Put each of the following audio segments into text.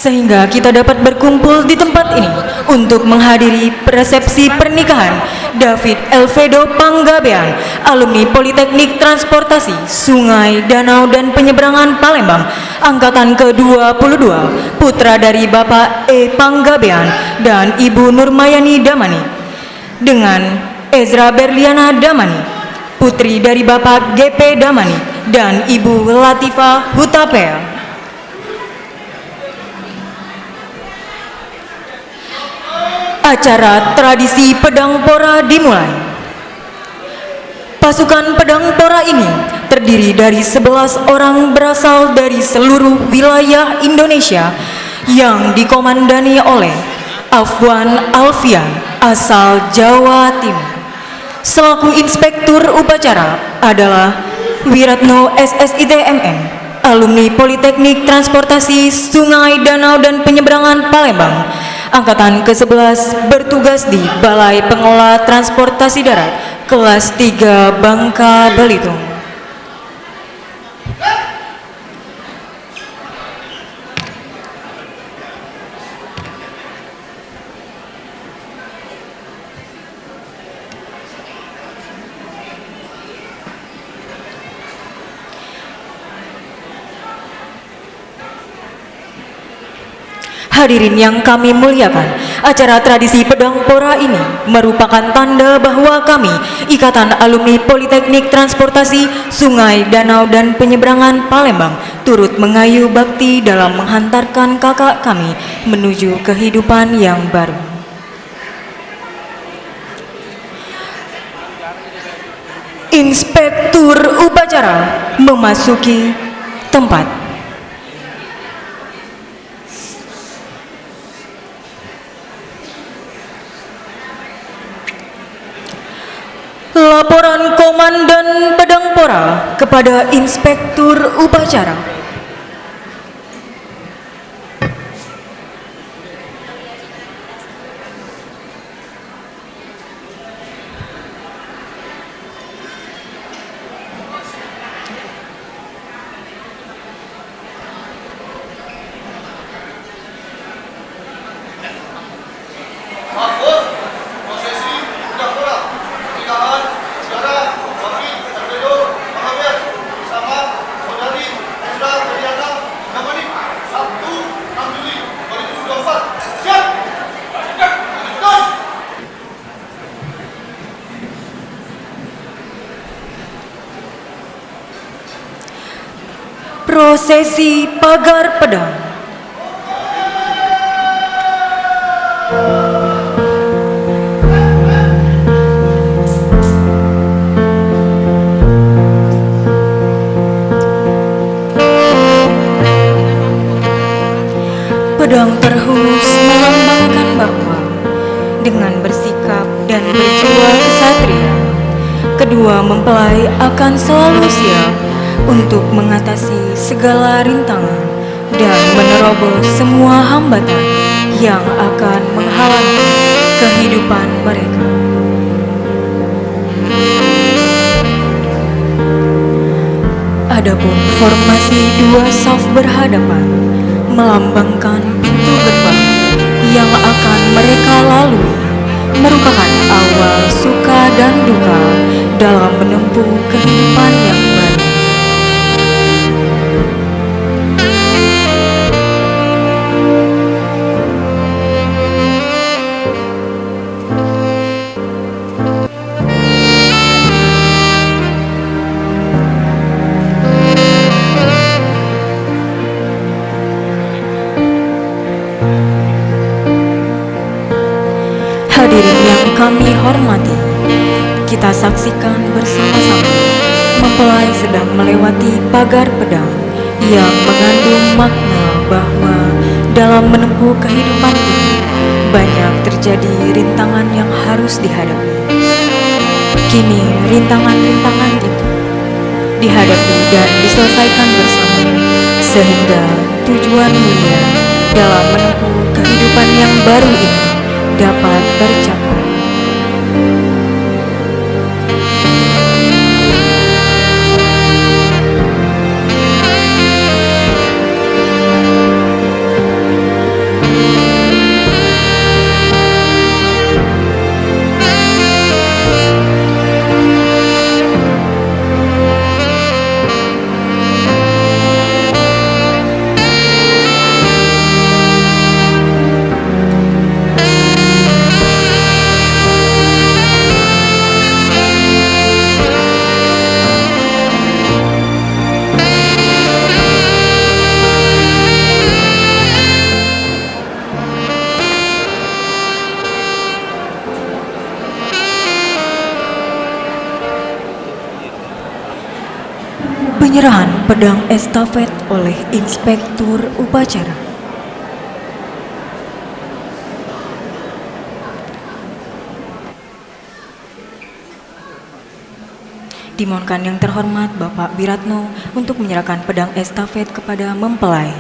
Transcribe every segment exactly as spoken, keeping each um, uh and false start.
Sehingga kita dapat berkumpul di tempat ini untuk menghadiri resepsi pernikahan David Elvedo Panggabean, alumni Politeknik Transportasi Sungai, Danau, dan Penyeberangan Palembang, angkatan kedua puluh dua, putra dari Bapak E Panggabean dan Ibu Nurmayani Damani, dengan Ezra Berliana Damani, putri dari Bapak G P Damani dan Ibu Latifah Hutapea. Acara tradisi pedang pora dimulai. Pasukan pedang pora ini terdiri dari sebelas orang berasal dari seluruh wilayah Indonesia yang dikomandani oleh Afwan Alfian asal Jawa Timur. Selaku inspektur upacara adalah Wiratno S S I T M M, alumni Politeknik Transportasi Sungai, Danau, dan Penyeberangan Palembang, angkatan kesebelas, bertugas di Balai Pengelola Transportasi Darat, kelas tiga, Bangka Belitung. Hadirin yang kami muliakan, acara tradisi pedang pora ini merupakan tanda bahwa kami, Ikatan Alumni Politeknik Transportasi Sungai, Danau, dan Penyeberangan Palembang, turut mengayuh bakti dalam menghantarkan kakak kami menuju kehidupan yang baru. Inspektur upacara memasuki tempat. Laporan Komandan Pedang Pora kepada Inspektur Upacara. Prosesi pagar pedang. Pedang terhunus melambangkan bahwa dengan bersikap dan berjiwa kesatria, kedua mempelai akan selalu siap untuk mengatasi segala rintangan dan menerobos semua hambatan yang akan menghalangi kehidupan mereka. Adapun formasi dua saf berhadapan melambangkan pintu gerbang yang akan mereka lalui, merupakan awal suka dan duka dalam menempuh kehidupan yang baru. Hadirin yang kami hormati, kita saksikan bersama-sama mempelai sedang melewati pagar pedang yang mengandung makna bahwa dalam menempuh kehidupan ini banyak terjadi rintangan yang harus dihadapi. Kini rintangan-rintangan itu dihadapi dan diselesaikan bersama, sehingga tujuan mulia dalam menempuh kehidupan yang baru ini dapat tercapai. Penyerahan pedang estafet oleh Inspektur Upacara. Dimohonkan yang terhormat Bapak Wiratno untuk menyerahkan pedang estafet kepada mempelai.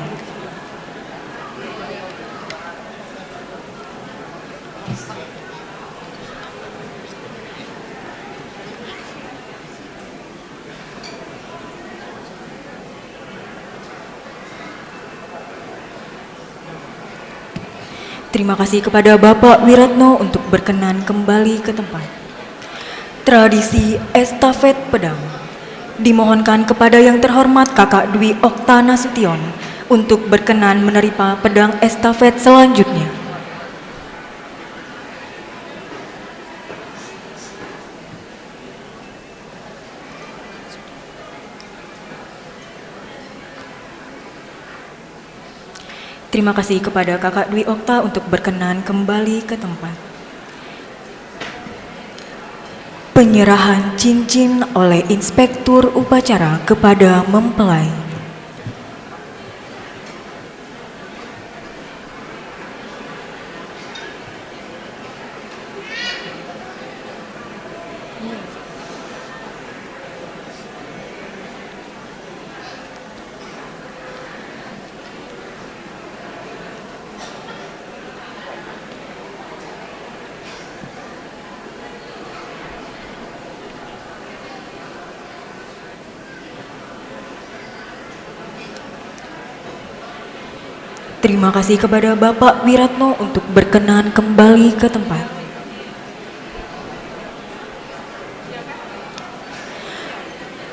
Terima kasih kepada Bapak Wiratno untuk berkenan kembali ke tempat. Tradisi estafet pedang. Dimohonkan kepada yang terhormat Kakak Dwi Okta Nasution untuk berkenan menerima pedang estafet selanjutnya. Terima kasih kepada Kakak Dwi Okta untuk berkenan kembali ke tempat. Penyerahan cincin oleh Inspektur Upacara kepada mempelai. Terima kasih kepada Bapak Wiratno untuk berkenan kembali ke tempat.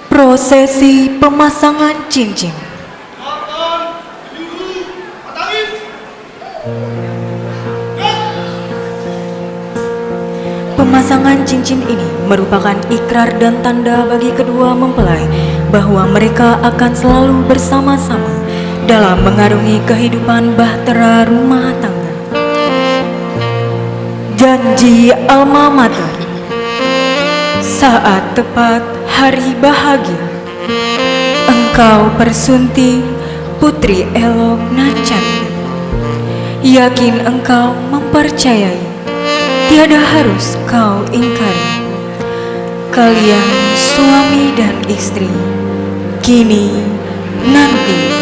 Prosesi pemasangan cincin. Pemasangan cincin ini merupakan ikrar dan tanda bagi kedua mempelai bahwa mereka akan selalu bersama-sama dalam mengarungi kehidupan bahtera rumah tangga. Janji alma mater. Saat tepat hari bahagia, engkau persunting, putri elok nan cantik. Yakin engkau mempercayai, tiada harus kau ingkari. Kalian suami dan istri, kini, nanti,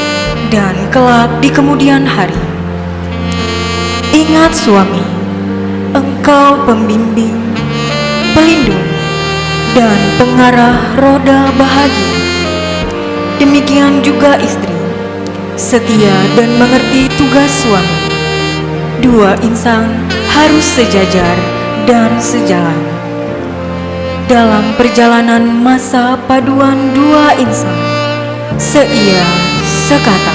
dan kelak di kemudian hari. Ingat suami, engkau pembimbing, pelindung, dan pengarah roda bahagia. Demikian juga istri, setia dan mengerti tugas suami. Dua insan harus sejajar dan sejalan. Dalam perjalanan masa paduan dua insan, seia, sekata,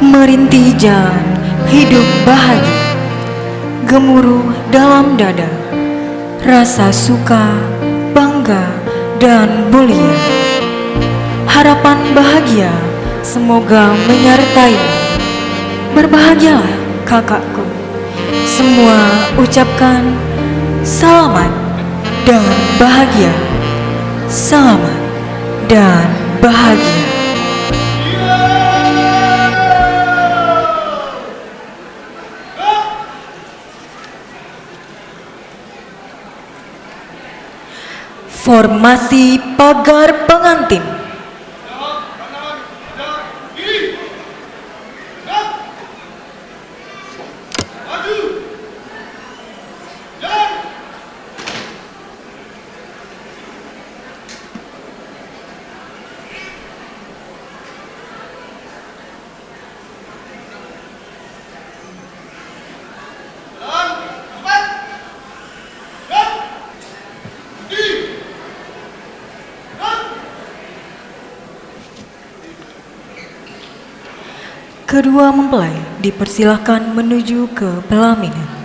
merinti jalan hidup bahagia, gemuruh dalam dada, rasa suka, bangga, dan mulia. Harapan bahagia semoga menyertai. Berbahagialah, kakakku. Semua ucapkan selamat dan bahagia. Selamat dan bahagia. Formasi pagar pengantin. Kedua mempelai dipersilahkan menuju ke pelaminan.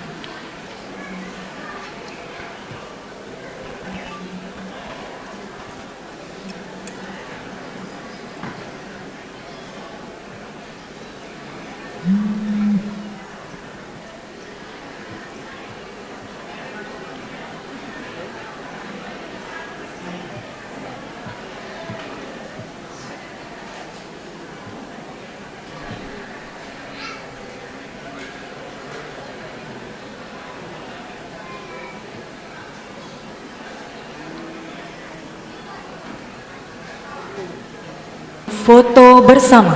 Foto bersama.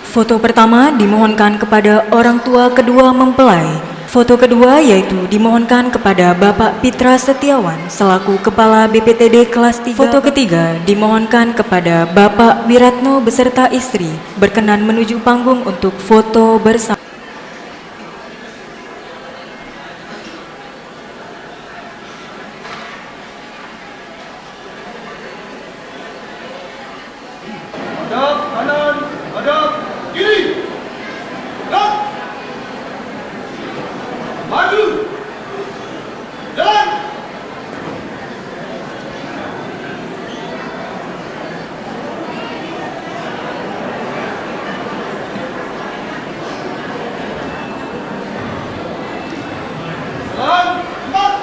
Foto pertama dimohonkan kepada orang tua kedua mempelai. Foto kedua yaitu dimohonkan kepada Bapak Pitra Setiawan selaku Kepala B P T D kelas tiga. Foto ketiga dimohonkan kepada Bapak Wiratno beserta istri berkenan menuju panggung untuk foto bersama. Hadap kanan, hadap kiri. Gerak. Maju. Jalan. Jalan. Empat.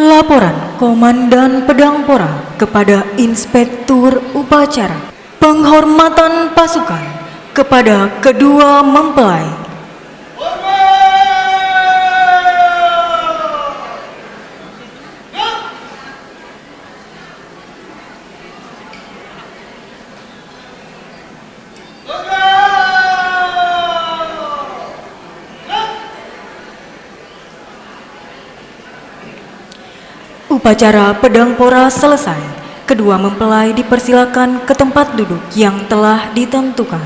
Laporan Komandan Pedang Pora kepada Inspektur Upacara. Penghormatan pasukan kepada kedua mempelai. Upacara Pedang Pora selesai. Kedua mempelai dipersilakan ke tempat duduk yang telah ditentukan.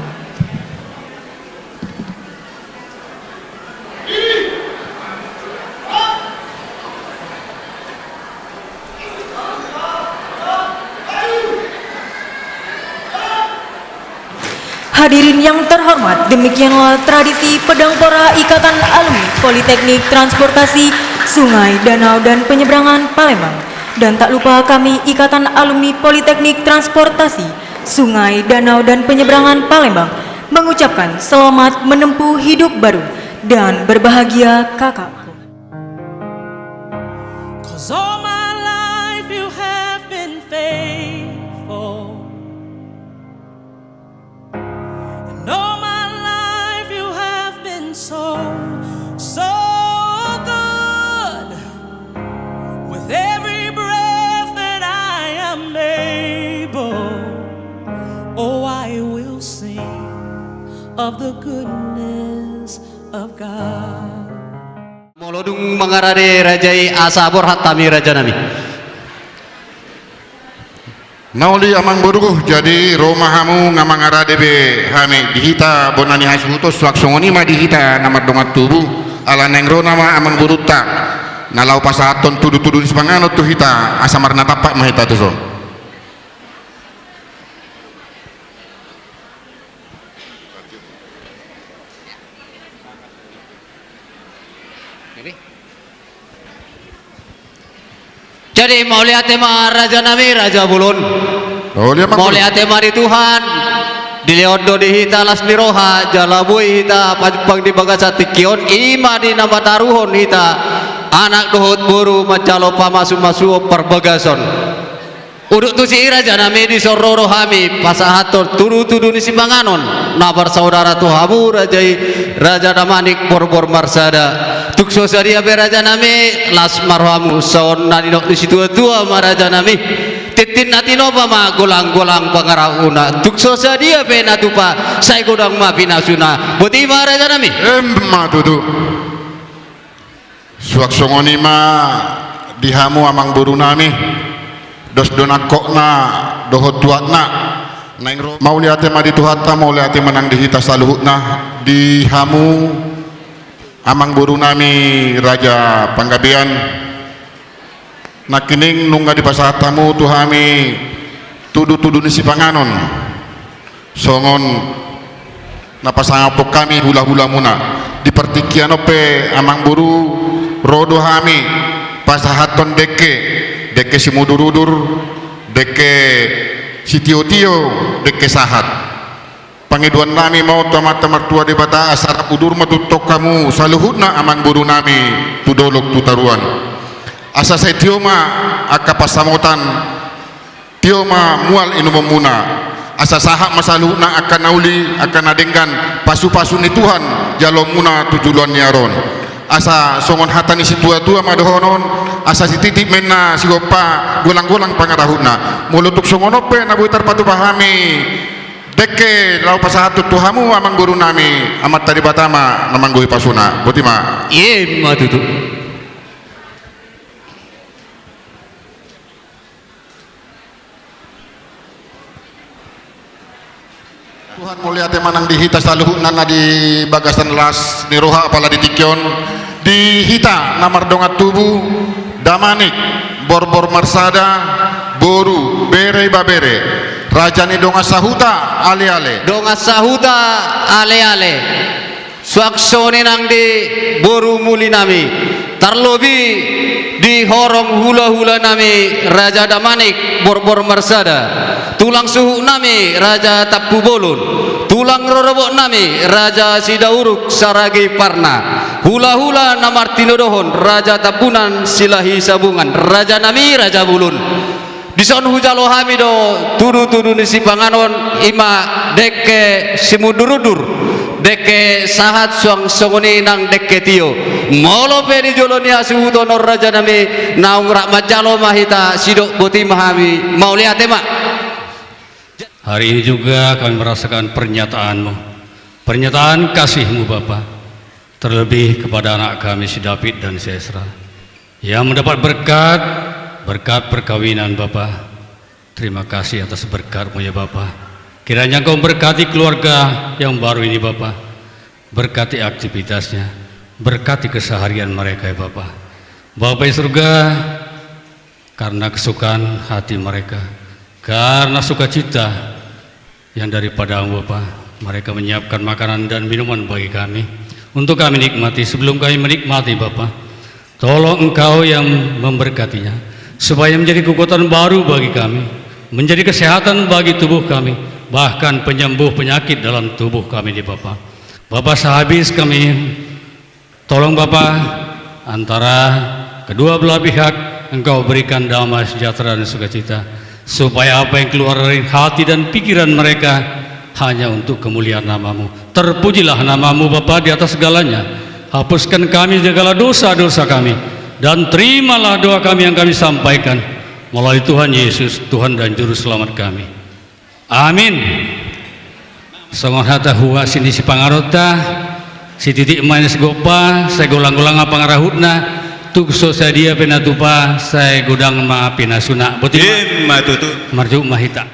Hadirin yang terhormat, demikianlah tradisi Pedang Pora Ikatan Alumni Politeknik Transportasi Sungai, Danau, dan Penyeberangan Palembang. Dan tak lupa kami, Ikatan Alumni Politeknik Transportasi Sungai, Danau, dan Penyeberangan Palembang, mengucapkan selamat menempuh hidup baru dan berbahagia, kakakku. 'Cause all my life you have been faithful. And all my life you have been so, so good. With every breath that I am able, oh, I will sing of the goodness of God. Molo dung mangarade raja i, asa borhat hami, rajanami. Na uli, amangboru, jadi ro ma hamu, nga mangarade be hami di hita bona ni hasuhuton, suang songon i ma di hita na mardongan tubu, ala naeng ro nama amangborunta na laho pasahathon tudutudu ni sipanganon tu hita, asa marnatampak ma hita tuson. Jadi, mauliate ma, rajanami, raja bolon. Mauliate ma, amangboru. Mauliate ma di Tuhan. Dilehon do di hita las ni roha, jala boi hita pajumpang di bagasan tingki on, i ma di na mataruhon hita anak dohot boru manjalo pamasumasuon parbagason. Udut tusi i, rajanami, dison ro do hami pasahathon tudutudu ni sipanganon na marsaudara tu hamu, raja i, Raja Damanik Borbor Marsada. Tung so sadia pe, rajanami, las ma rohamu, songon na nidok ni situatua ma, rajanami: Tintin na tinopa ma, golanggolang pangarahutna. Tung so sadia pe na tupa, sai godang ma pinasuna. Boti ma, rajanami. Emma tutu. Suang songon i ma di hamu, amangborunami, dos do nangkokna dohot tuatna. Naeng ro, mauliate ma di Tuhanta, mauliate ma nang di hita saluhutna, di hamu, amangborunami, Raja Panggabean. Nangkining nunga dipasahat hamu tu hami tudutudu ni sipanganon, songon na pasangaphon hami hulahulamuna. Di partingkian on pe, amangboru, ro do hami pasahathon dengke, dengke simudurudur, dengke sitiotio, dengke sahat. Pangidoan nami ma on tu Amanta Martua Debata, asa rap udur ma tongtong hamu saluhutna amangboru nami tu dolok tu toruan. Asa sai tio ma angka pansamotan, tio ma mual inumonmuna. Asa sahat ma saluhutna angka na uli, angka na denggan, pasupasu ni Tuhan jaloonmuna tu joloan ni ari on. Asa songon hata ni situatua ma dohonon, asa sititi ma inna sigompa, golanggolang pangarahutna. Molo tung songon on pe na boi tarpatupa hami, dengke laho pasahathon tu hamu amangboru nami, Amanta Debata ma na manggohi pasuna. Boti ma. I ma tutu. Tuhan, mauliate ma nang di hita saluhutna na di bagasan las ni roha apala di tingki on, di hita na mardongan tubu, Damanik, Borbor Marsada, boru, bere, ibebere, raja ni dongan sahuta, aleale. Dongan sahuta, aleale. Suang songon i nang di boru muli nami, tarlobi di horong hulahula nami Raja Damanik Borbor Marsada, tulang suhut nami Raja Tampubolon, tulang rorobot nami Raja Sidauruk Saragiparna, hulahula na martinodohon Raja Tambunan Silahi Sabungan, raja nami Raja Bolon. Dison hujalo hami do tudutudu ni sipanganon, i ma dengke simundurudur, dengke sahat suang songon i nang dengke tio. Molo pe di jolo ni hasuhuton on raja nami, naung rap manjalo ma hita sidok, boti ma hami, mauliate ma. Hari ini juga kami merasakan pernyataan-Mu, pernyataan kasih-Mu, Bapa, terlebih kepada anak kami si David dan si Esra yang mendapat berkat, berkat perkawinan, Bapa. Terima kasih atas berkat-Mu, ya Bapa. Kiranya Engkau memberkati keluarga yang baru ini, Bapa. Berkati aktivitasnya, berkati keseharian mereka, ya Bapa. Bapa di surga, karena kesukaan hati mereka, karena sukacita yang daripada-Mu, Bapa, mereka menyiapkan makanan dan minuman bagi kami, untuk kami nikmati. Sebelum kami menikmati, Bapa, tolong Engkau yang memberkatinya, supaya menjadi kekuatan baru bagi kami, menjadi kesehatan bagi tubuh kami, bahkan penyembuh penyakit dalam tubuh kami ini, Bapa. Bapa, sehabis kami tolong, Bapa, antara kedua belah pihak, Engkau berikan damai sejahtera dan sukacita, supaya apa yang keluar dari hati dan pikiran mereka hanya untuk kemuliaan nama-Mu. Terpujilah nama-Mu, Bapa, di atas segalanya. Hapuskan kami segala dosa-dosa kami, dan terimalah doa kami yang kami sampaikan melalui Tuhan Yesus, Tuhan dan Juru Selamat kami. Amin. Songon hata huasi ni sipanganon ta, sititi ma inna sigompa, sai golanggolang ma pangarahutna, tung so sadia pe na tupa, sai godang ma pinasuna. Boti ma. I ma tutu. Marjou ma hita.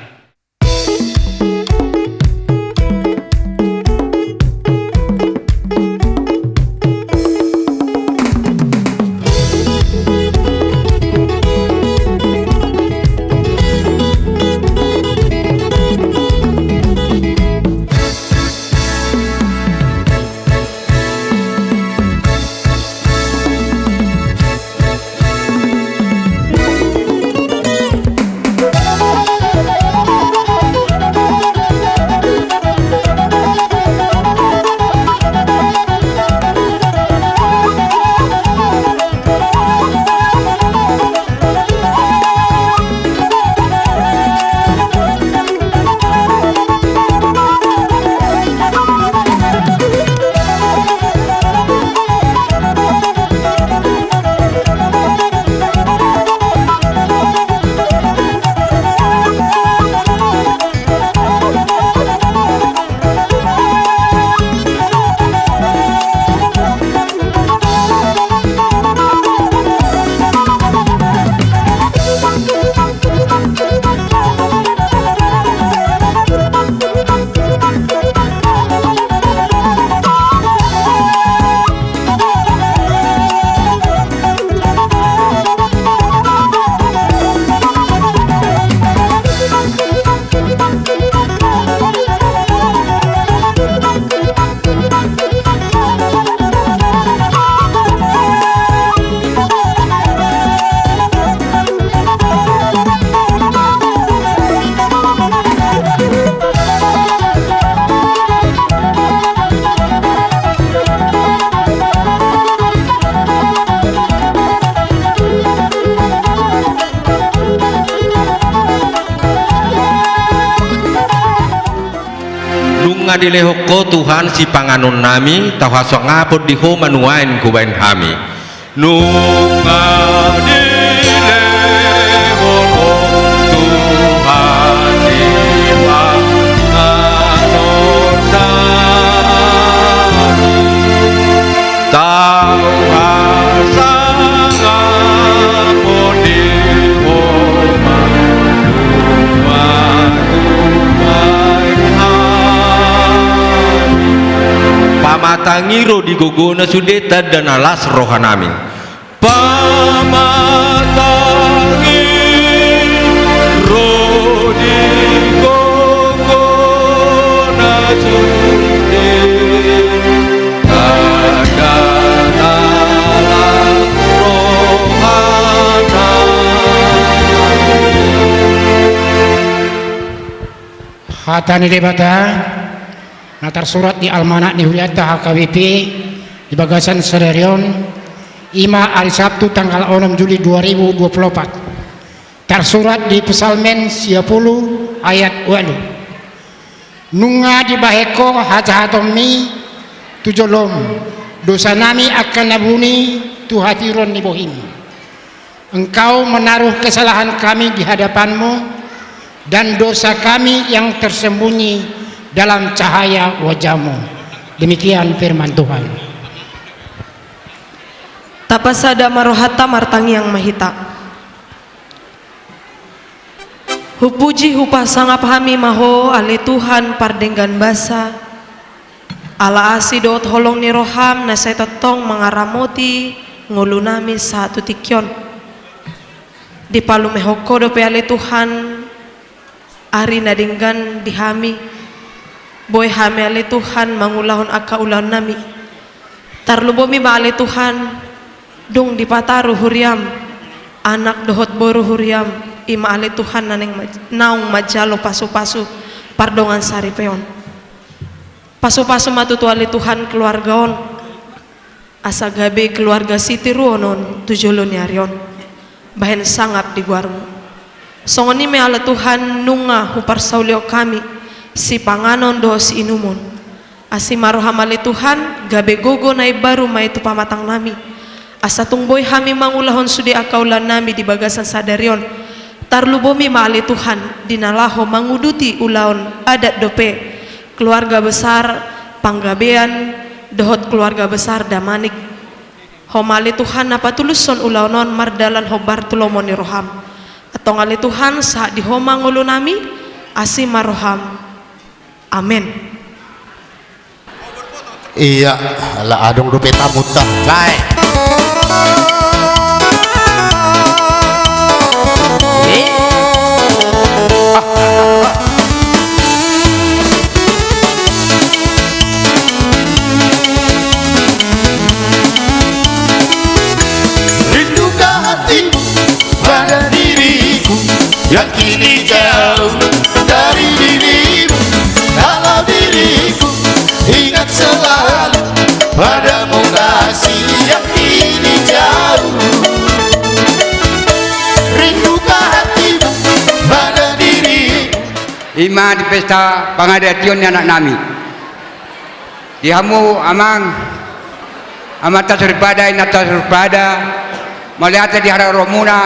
Nunga dilehon Ho Tuhan sipanganon nami, tau hasangapon di Ho ma nuaeng hubaen hami. Nunga dilehon Ho Tuhan sipanganon nami, tau hasangapon di Ho ma nuaeng hubaen hami. Pamatang i ro di gogona sude tanda na las roha nami. Pamatang i ro di gogona sude tanda na las roha nami. Hata ni Debata na tarsurat di almanak ni huria ta H K B P di bagasan sadari on, i ma ari Sabtu tanggal onom Juli dua ribu dua puluh opat. Tarsurat di Psalmen sia pulu ayat ualu. Nunga dibahen Ho hajahatonmi tu jolom, dosa nami angka na buni tu hatiuron ni bohim. Engkau menaruh kesalahan kami di hadapan-Mu, dan dosa kami yang tersembunyi dalam cahaya wajah-Mu. Demikian firman Tuhan. Tapasada ma rohanta, martangiang ma hita. Hupuji hupasangap hami ma Ho ale Tuhan pardenggan basa, ala asi dohot holong ni roham na sai tongtong mangaramoti ngolunami sahat tu tingki on. Dipalumehon Ho dope ale Tuhan ari na denggan di hami, boi hami ale Tuhan mangulahon angka ulaonnami. Tarlumobi ma ale Tuhan, dung dipataru huriam anak dohot boru huriam, i ma ale Tuhan na naeng maj-, naung manjalo pasupasu pardongan saripeon. Pasupasu ma tutu ale Tuhan keluarga on, asa gabe keluarga sitiruon on tu jolo ni ari on, bahen sangap di goarmu. Songon i ma ale Tuhan nunga huparsaulihon hami sipanganon dohot siinumon. Asi ma roham ale Tuhan, gabe gogo na imbaru ma i tu pamatangnami, asa tung boi hami mangulahon sude angka ulaonnami di bagasan sadari on. Tarlumobi ma ale Tuhan di na laho manguduti ulaon adat dope keluarga besar Panggabean dohot keluarga besar Damanik. Ho ma ale Tuhan na patulushon ulaon on mardalan hombar tu lomo ni roham. Antong ale Tuhan, sahat di Ho ma ngolunami, asi ma roham. Amen. Ia, ala adong dope tamunta. Bae. Eh? Ah. Rindukah hatimu pada diriku yang kini jauh dari dirimu? Kalau diriku ingat selalu padamu kasih yang kini jauh. Rindukah hatimu pada diriku? I ma di pesta pangadation ni anaknami. Di hamu amang, amanta soripada, inanta soripada, mauliate di haroroanmuna,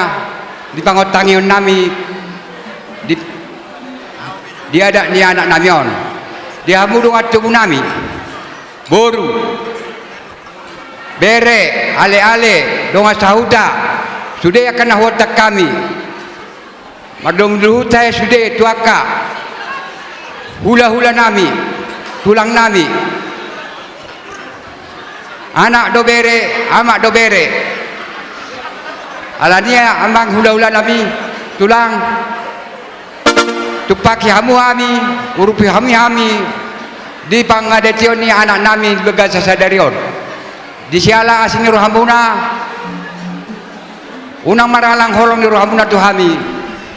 di pangontangionnami, di, di adat ni anaknami on. Di hamu dongan tubunami, boru, bere, aleale, dongan sahuta, sude angka na huontak hami. Mardomu luhut hae sude tu angka hulahulanami, tulangnami. Anak do bere, amak do bere. Alani i amang hulahulanami, tulang, tumpaki hamu hami, urupi hamu hami di pangadation ni anaknami di bagasan sadari on. Di siala asi ni rohamuna, unang maralang holong ni rohamuna tu hami.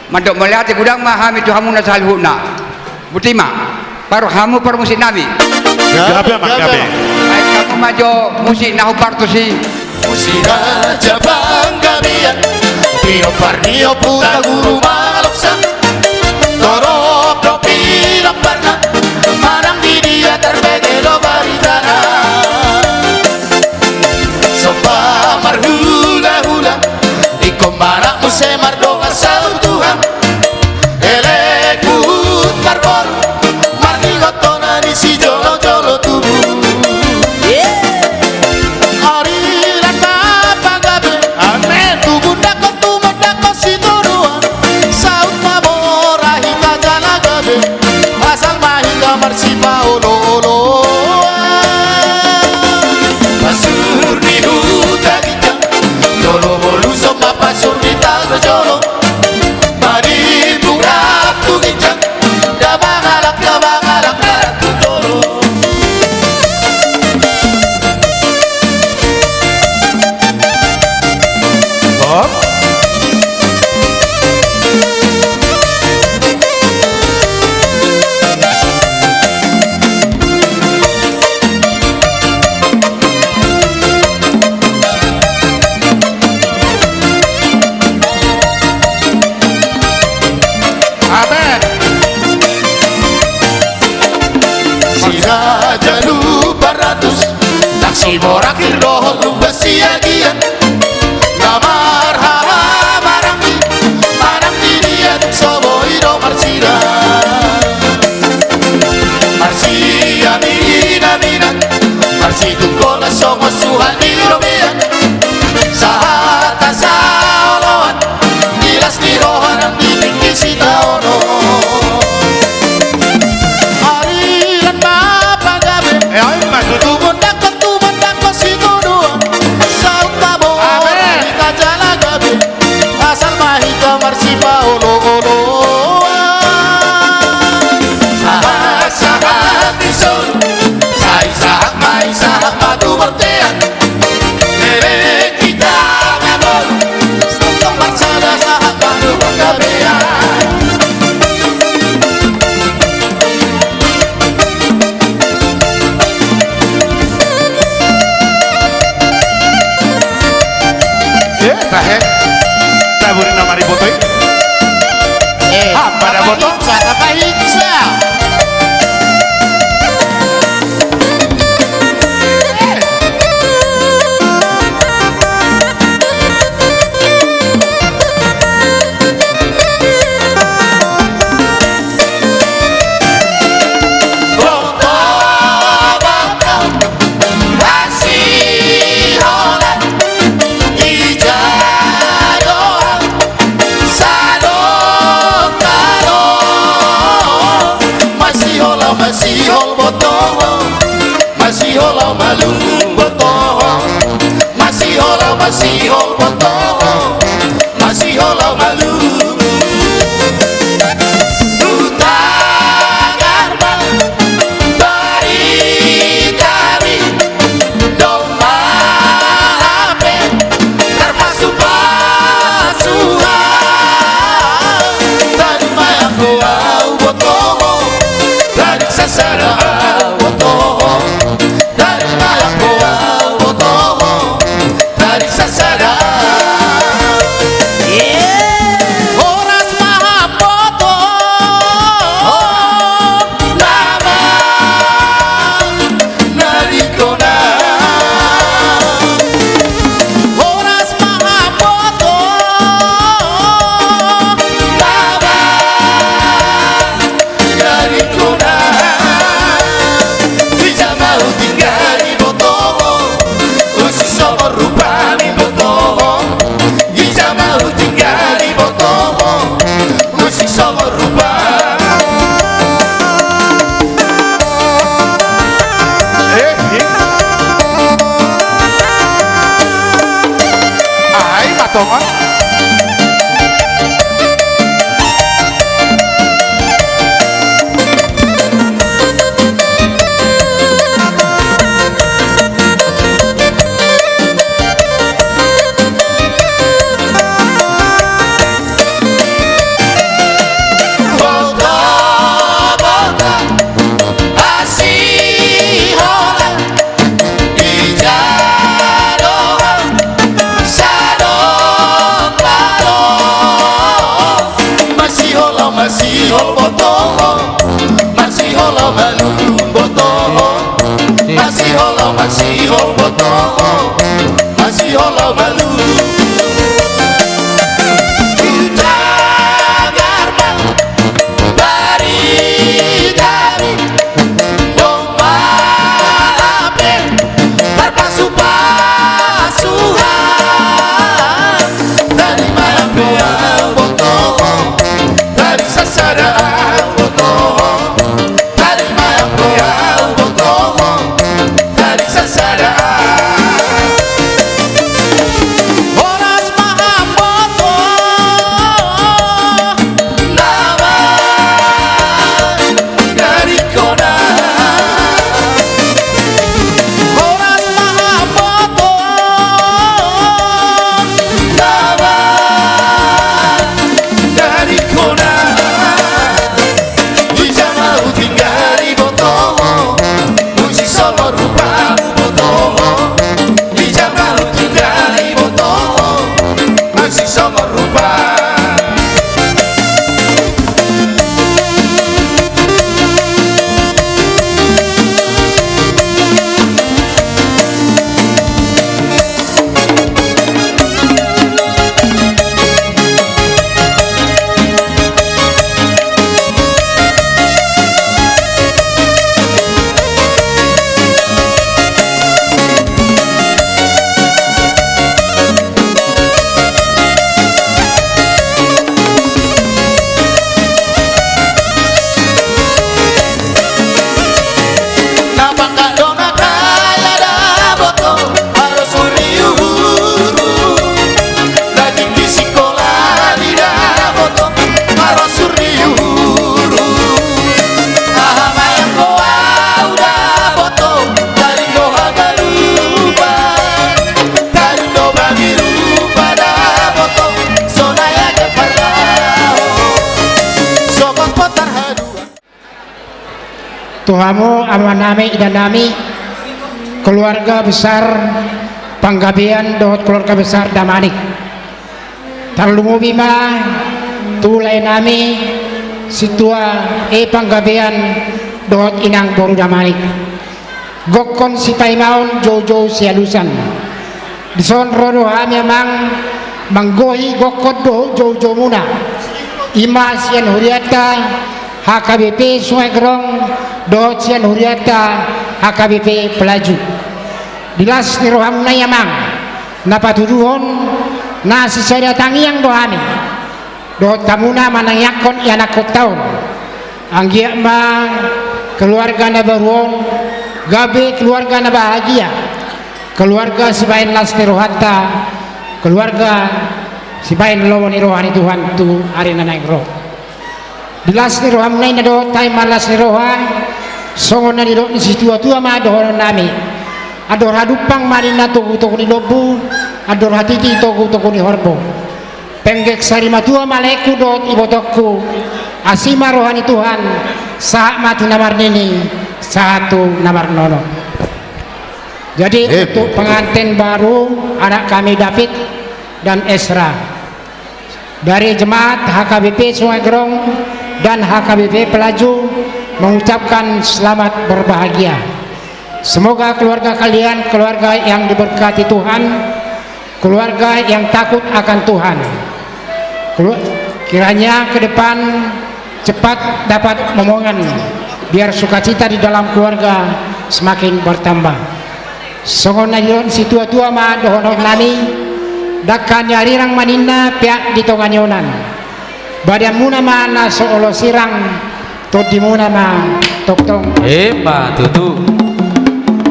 Mandok mauliate godang ma hami tu hamuna saluhutna. Botima, par hamu parmusiknami. Gabe ma, gabe. Baen hamu ma jo musik na hombar tusi. Musik Raja Panggabean, pinompar ni Ompu Taguru Maloksa. Torop do pinomparna, manang di dia Tarbege do baritana. Somba marhulahula, ingkon manat muse mardongan saur Tuhan. Elek huhut marboru, marningot tona ni sijolojolo tubu. Ariran ma pagabe. Amen. Tumundalhon, tumundalhon sitoruan. Saut ma mora hita jala gabe. Asal ma hita marsipaolooloan. Pasur ni huta ginjang, jolo moluson ma pasur ni tano jolo. Manimbung rap tu ginjang, damang halak, damang halak na rap tu jolo. Hop. Amen. Siraja Lumban Ratus, nang Siborangkir dohot Lumban Siagian. Na marhahamaranggi, manang di dia tung so boi do marsira. Marsiaminaminan, marsitungkolan songon suhat ni robean. Sahat hasaoloan, di las ni roha nang di tingki sitaonon. Ariran ma pagabe. E, ai ma tutu. Tumundalhon, tumundalhon sitoruan. Saut ma mora hita jala gabe. Asal ma hita marsipaolooloan. Sahat sahat ni solu. Sai sahat ma i, sahat ma tu bontean. Elek hita marboru, tongtong marsada sahat ma tu panggabean. E, tahe. Tahe, buri na mariboto i. E, apa na boto? Apa hinsa, apa hinsa? Masihol, masihol boto ho, masihol malum boto ho, masihol, masihol boto ho, masihol malum. Hutagar ma baritami, domma hape tarpasupasu ahu. Tarima anggo ahu boto ho, tarik sasada ahu boto ho. Tarima anggo ahu boto ho, tarik sasada. Horas ma hamboto ho, nama na ringkot na. Horas ma hamboto ho, nama na ringkot na. Di jama hutinggal di boto ho, unsuk songon rupa ni boto ho. Di jama hutinggal di boto ho, unsuk songon rupa. E, e. Ai ma tongon. Boto, boto, asi holan. Ija do ho, sadongan Tu hamu amanami, inanami, keluarga besar Panggabean dohot keluarga besar Damanik. Tarlumobi ma tu laenami sintua E Panggabean dohot inang boru Damanik. Gokhon sipaimaon, joujou sialusan. Dison ro do hami amang manggohi gokhon dohot joujoumuna, i ma sian hurianta H K B P Sungai Gerong dohot sian hurianta H K B P Pelaju. Di las ni rohamuna i amang, na patuduhon na sisada tangiang do hami dohot hamuna manangiangkon ianakhonta on. Anggiat ma keluarga na baru on gabe keluarga na bahagia, keluarga sibahen las ni rohanta, keluarga sibahen lomo ni roha ni Tuhan tu ari na naeng ro. Di las ni rohamuna i na dohot hami marlas ni roha, songon na nidok ni situatua ma dohononnami: Andor hadumpang ma ninna togutogu ni lombu, andor hatiti togutogu ni horbo. Penggeng sari matua ma laengku dohot ibotongku, asi ma roha ni Tuhan, sahat ma tu na marnini, sahat tu na marnono. Jadi, eh, untuk pengantin baru, anak kami David dan Esra, dari jemaat H K B P Sungai Gerong dan H K B P Pelaju mengucapkan selamat berbahagia. Semoga keluarga kalian keluarga yang diberkati Tuhan, keluarga yang takut akan Tuhan. Kelu-, kiranya ke depan cepat dapat momongan, biar sukacita di dalam keluarga semakin bertambah. Songon na nidok ni situatua ma dohononnami: Dangka ni arirang ma ninna peak di tonga ni onan. Badanmuna ma na so olo sirang, tondimuna ma tongtong. Emma tutu.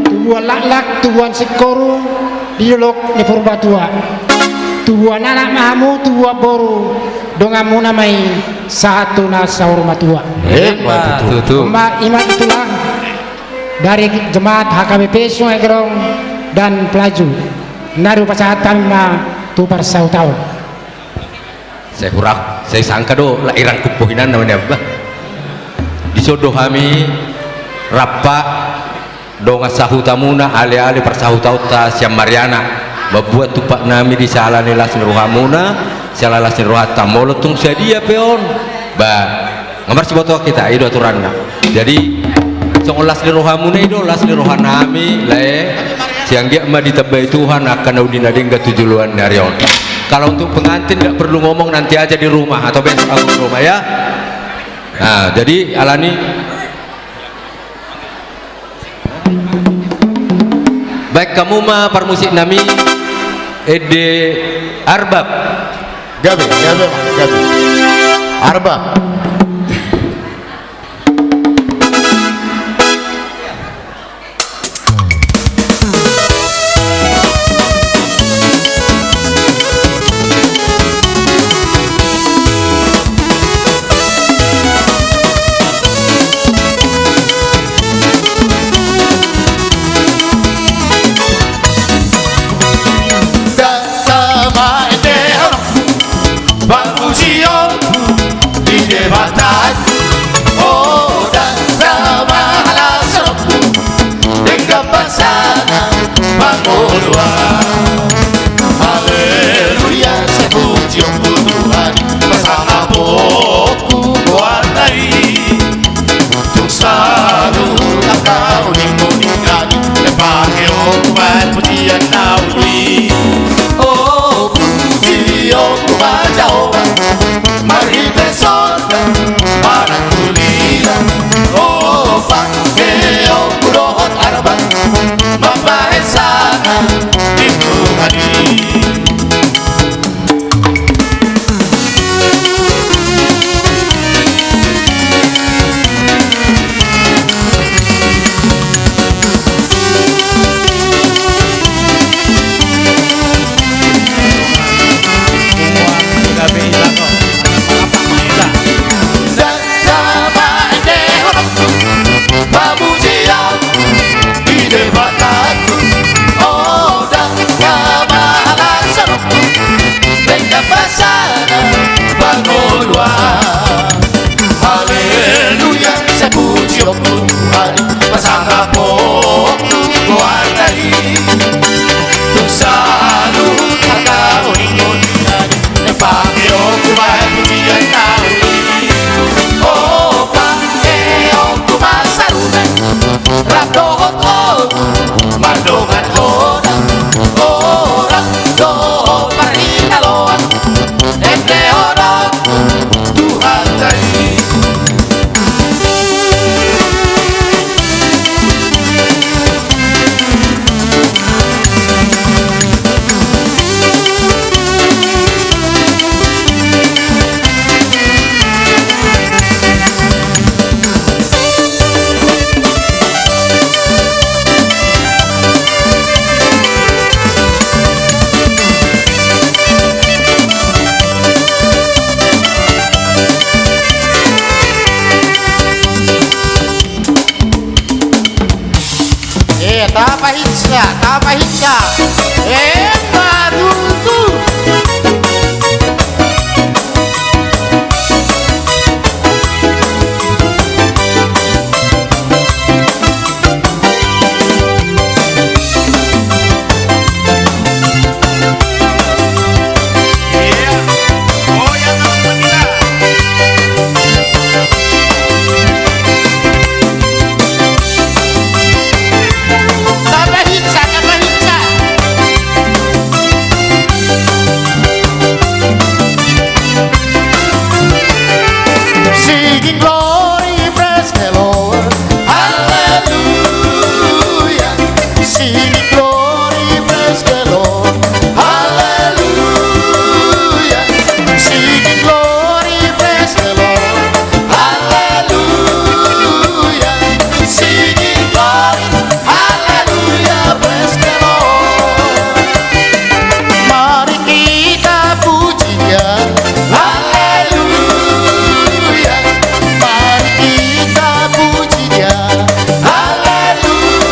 Tubuan laklak, tubuan singkoru di dolok ni Purbatua. Tubuan anak ma hamu, tubuan boru, donganmuna ma i sahat tu na saur matua. Emma tutu. Emma, ima itulah dari jemaat H K B P Sungai Gerong dan Pelaju. Na hupasahat hami ma tu parsahutaon. Sai hurang, sai sangka do, la irang kumpohinan namanya bah. Dison do hami rap dongan sahutamuna, aleale parsahutaonta sian Mariana. Mambuat tumpaknami di siala ni las ni rohamuna, siala las ni rohanta. Molo tung sadia pe on, ba, nga marsibotoan hita, i do aturanna. Jadi, songon las ni rohamuna i do las ni rohanami, lae. Sai anggiat ma ditambai Tuhan angka na uli na denggan tu joloan ni ari on. Kalau untuk pengantin nggak perlu ngomong, nanti aja di rumah atau besok aku ke rumah ya. Nah, jadi alani baen hamu ma parmusiknami, Ende Arbab. Gabe, gabe, gabe. Arbab. Tapahinsa, tapahinsa. Emma tutu. Singing glory, praise the Lord. Hallelujah. Singing glory, praise the Lord. Hallelujah. Singing glory, praise the Lord. Hallelujah. Singing glory, hallelujah, praise the Lord. Mari kita puji Dia. Haleluya. Mari kita puji Dia. Haleluya.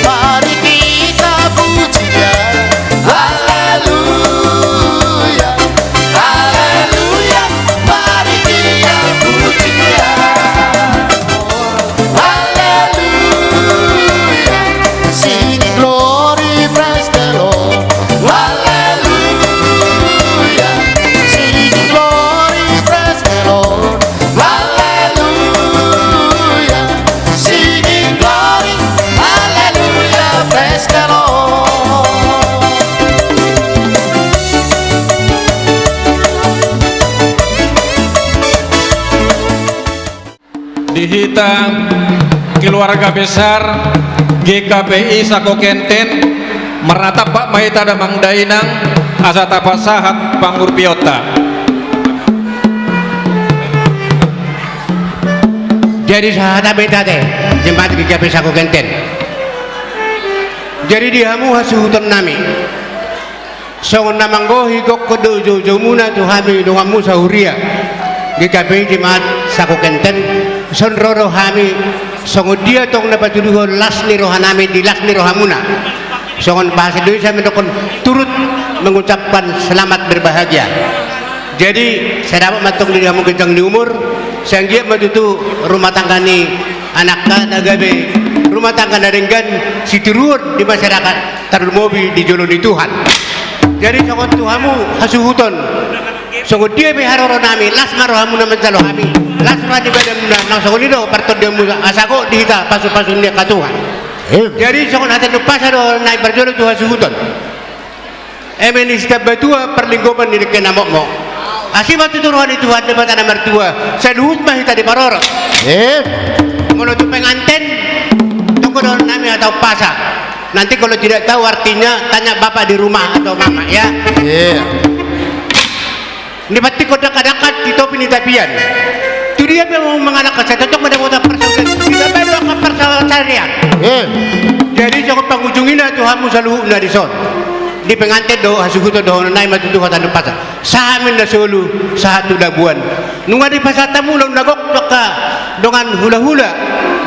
Mari kita puji Dia. Haleluya. Haleluya. Mari kita puji Dia. Hallelujah. Singing glory, praise the Lord. Hallelujah. Singing glory, praise the Lord. Hallelujah. Singing glory, hallelujah, praise the Lord. Di hita keluarga besar G K P I Sako Kenten, marnatampak ma hita damang dainang asa tapasahat pangurpionta. Jadi sahat ma hita ate, jemaat G K P I Sako Kenten. Jadi di hamu hasuhuton nami. Songon na manggohi gokhon do joujoumuna tu hami donganmu sahuria, G K P I jemaat Sako Kenten, songon ro do hami, songon dia tong na patuduhon las ni rohanami di las ni rohamuna. Songon bahasa Indonesia mandokhon turut mengucapkan selamat berbahagia. Jadi, sai dapot ma tong di hamu ginjang ni umur, sai anggiat ma tutu rumah tangga ni anakta na gabe rumah tangga na denggan, sitiruon di masyarakat, tarlumobi di jolo ni Tuhan. Jadi songon tu hamu hasuhuton, songon dia pe haroro nami, las ma rohamuna manjalo hami, las roha ni badanmuna, nang songon i do partondianmuna, asa gok di hita pasupasu ni angka Tuhan. Jadi songon hata ni umpasa do na parjolo tu hasuhuton. Eme ni Sitambatua parlinggoman ni dengke na mokmok. Asi ma tutu roha ni Tuhan Debata na martua, sai luhut ma hita diparorot. Molo tu penganten, tong do nami hata umpasa. Nanti kalau tidak tahu artinya, tanya bapak di rumah atau mama, ya. Dipantikhon dangkadangka di topi ni tapian. Tu dia pe hamu mangalangka, sai tongtong ma dapotan parsaulian, ditambai do angka parsaulian. Jadi songon pangujungina tu hamu saluhutna dison. Di penganten do hasuhuton, dohonon nami ma tutu hata ni umpasa. Sahat ma na solu, sahat tu dabuan. Nunga dipasahat hamu ulaon na gok tu angka dongan hulahula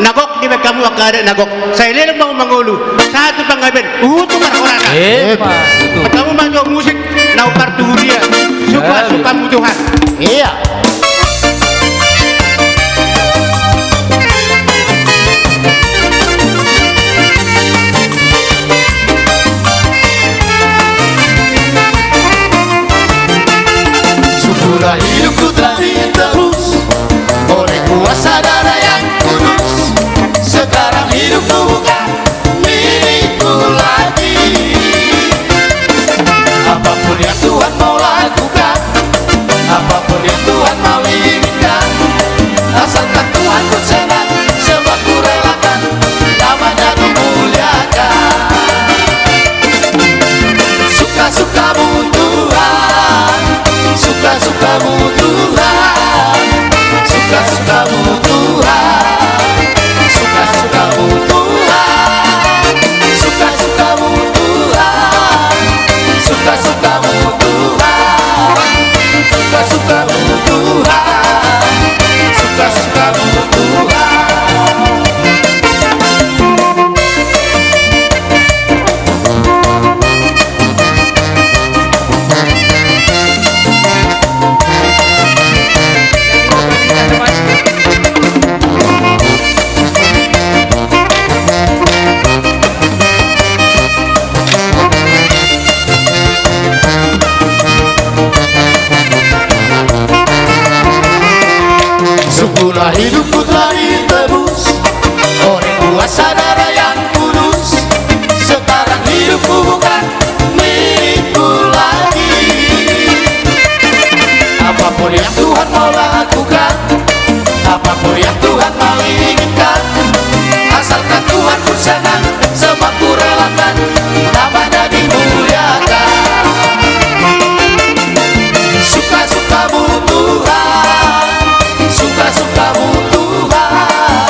na gok, dibahen hamu angka adat na gok. Sai leleng ma hamu mangolu, sahat tu panggabean, huhut tu parhorana. Emma tutu. Hamu ma jo musik na umpar tu huria. Suka-sukamu Tuhan. Iya. Sungguhlah hidupku telah ditebus oleh kuasa darah yang kudus. Sekarang hidupku bukan milikku lagi. Apapun yang Tuhan mau lakukan, apapun yang Tuhan Hidupku telah ditebus oleh kuasa darah yang kudus. Sekarang hidupku bukan milikku lagi. Apapun yang Tuhan mau lakukan, apapun yang Tuhan mau inginkan, asalkan Tuhan ku senang, semua ku relakan, namanya dimuliakan. Suka-sukamu Tuhan, suka-sukamu Tuhan,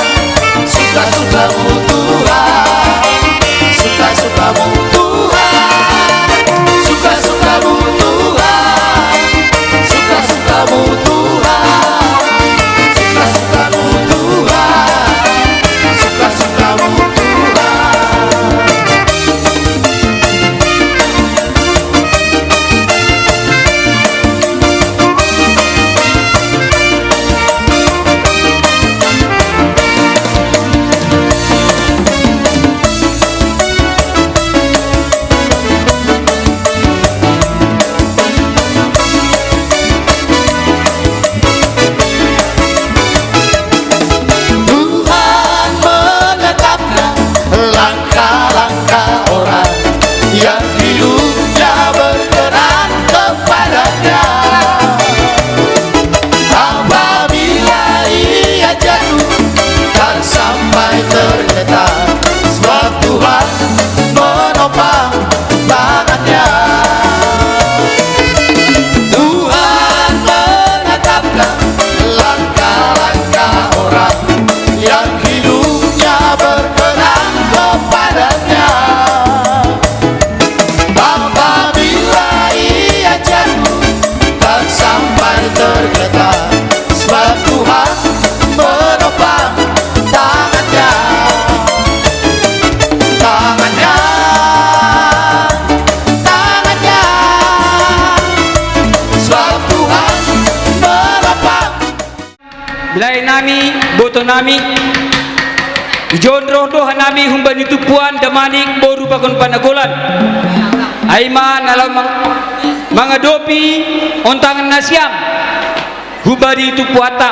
suka-sukamu Tuhan, suka-sukamu Tuhan, suka-sukamu Tuhan, suka-sukamu Tuhan, suka-sukamu Tuhan, suka-sukamu Tuhan. Tuhan menetapkan langkah-langkah orang yang hidupnya berkenan kepada-Nya. Apabila ia jatuh, tak sampai tergeletak, sebab Tuhan menopang tangan-Nya. Tuhan menetapkan langkah-langkah orang yang hidupnya berkenan kepada-Nya. Apabila ia jatuh, tak sampai tergeletak, sebab Tuhan menopang tangan-Nya. Tangan-Nya, tangan-Nya, sebab Tuhan menopang. Lae nami, boto nami, dijou roha nami humbani Tumpuan Damanik boru Pakon Panagolan. Ai ma na laho mang-, mangadopi ontangan nasiam humbani tumpuanta.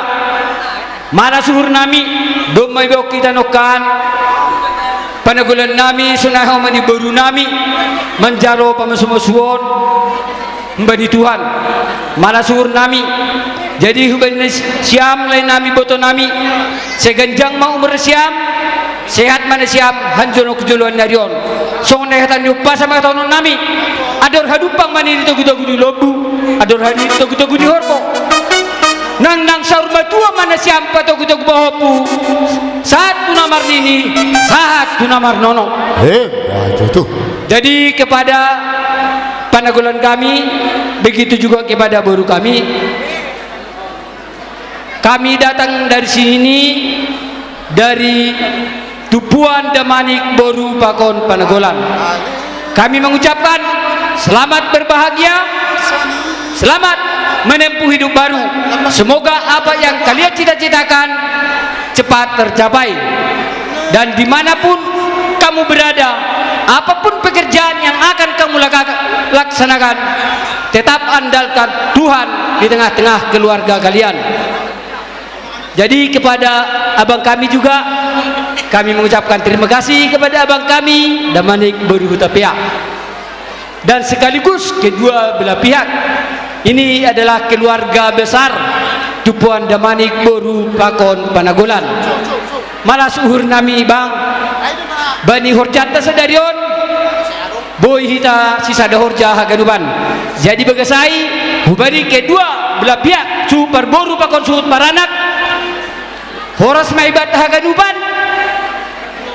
Malas uhur nami, domma diboan hita nongkan panagolan nami, songon i ma di boru nami, manjalo pamasumasuon humbani Tuhan. Malas uhur nami. Jadi humbani nasiam, lae nami, boto nami, sai ganjang ma umur nasiam, sehat ma nasiam, hanjonok joloan ni ari on. Songon na hata ni umpasa ma hatahonon nami: Andor hadumpang ma nian di togutogu ni lombu, andor hadumpang ma nian di togutogu ni horbo. Nang, nang saur matua ma nasiam patogutogu pahompu, sahat tu na marnini, sahat tu na marnono. Eh, ya, itu tuh. Jadi kepada panagolan kami, begitu juga kepada boru kami. Kami datang dari sini, dari Tumpuan Damanik boru Pakon Panagolan. Kami mengucapkan selamat berbahagia, selamat menempuh hidup baru. Semoga apa yang kalian cita-citakan cepat tercapai. Dan dimanapun kamu berada, apapun pekerjaan yang akan kamu laka-, laksanakan, tetap andalkan Tuhan di tengah-tengah keluarga kalian. Jadi kepada abang kami juga, kami mengucapkan terima kasih kepada abang kami, Damanik boru Hutapea. Dan sekaligus kedua belah pihak. Ini adalah keluarga besar Tumpuan Damanik boru Pakon Panagolan. Malas uhur nami, bang, bani horjanta sadari on, boi hita sisada horja haganupan. Jadi bagasan i, humbani kedua belah pihak, suhut parboru pakon suhut paranak, horas ma ibanta haganupan.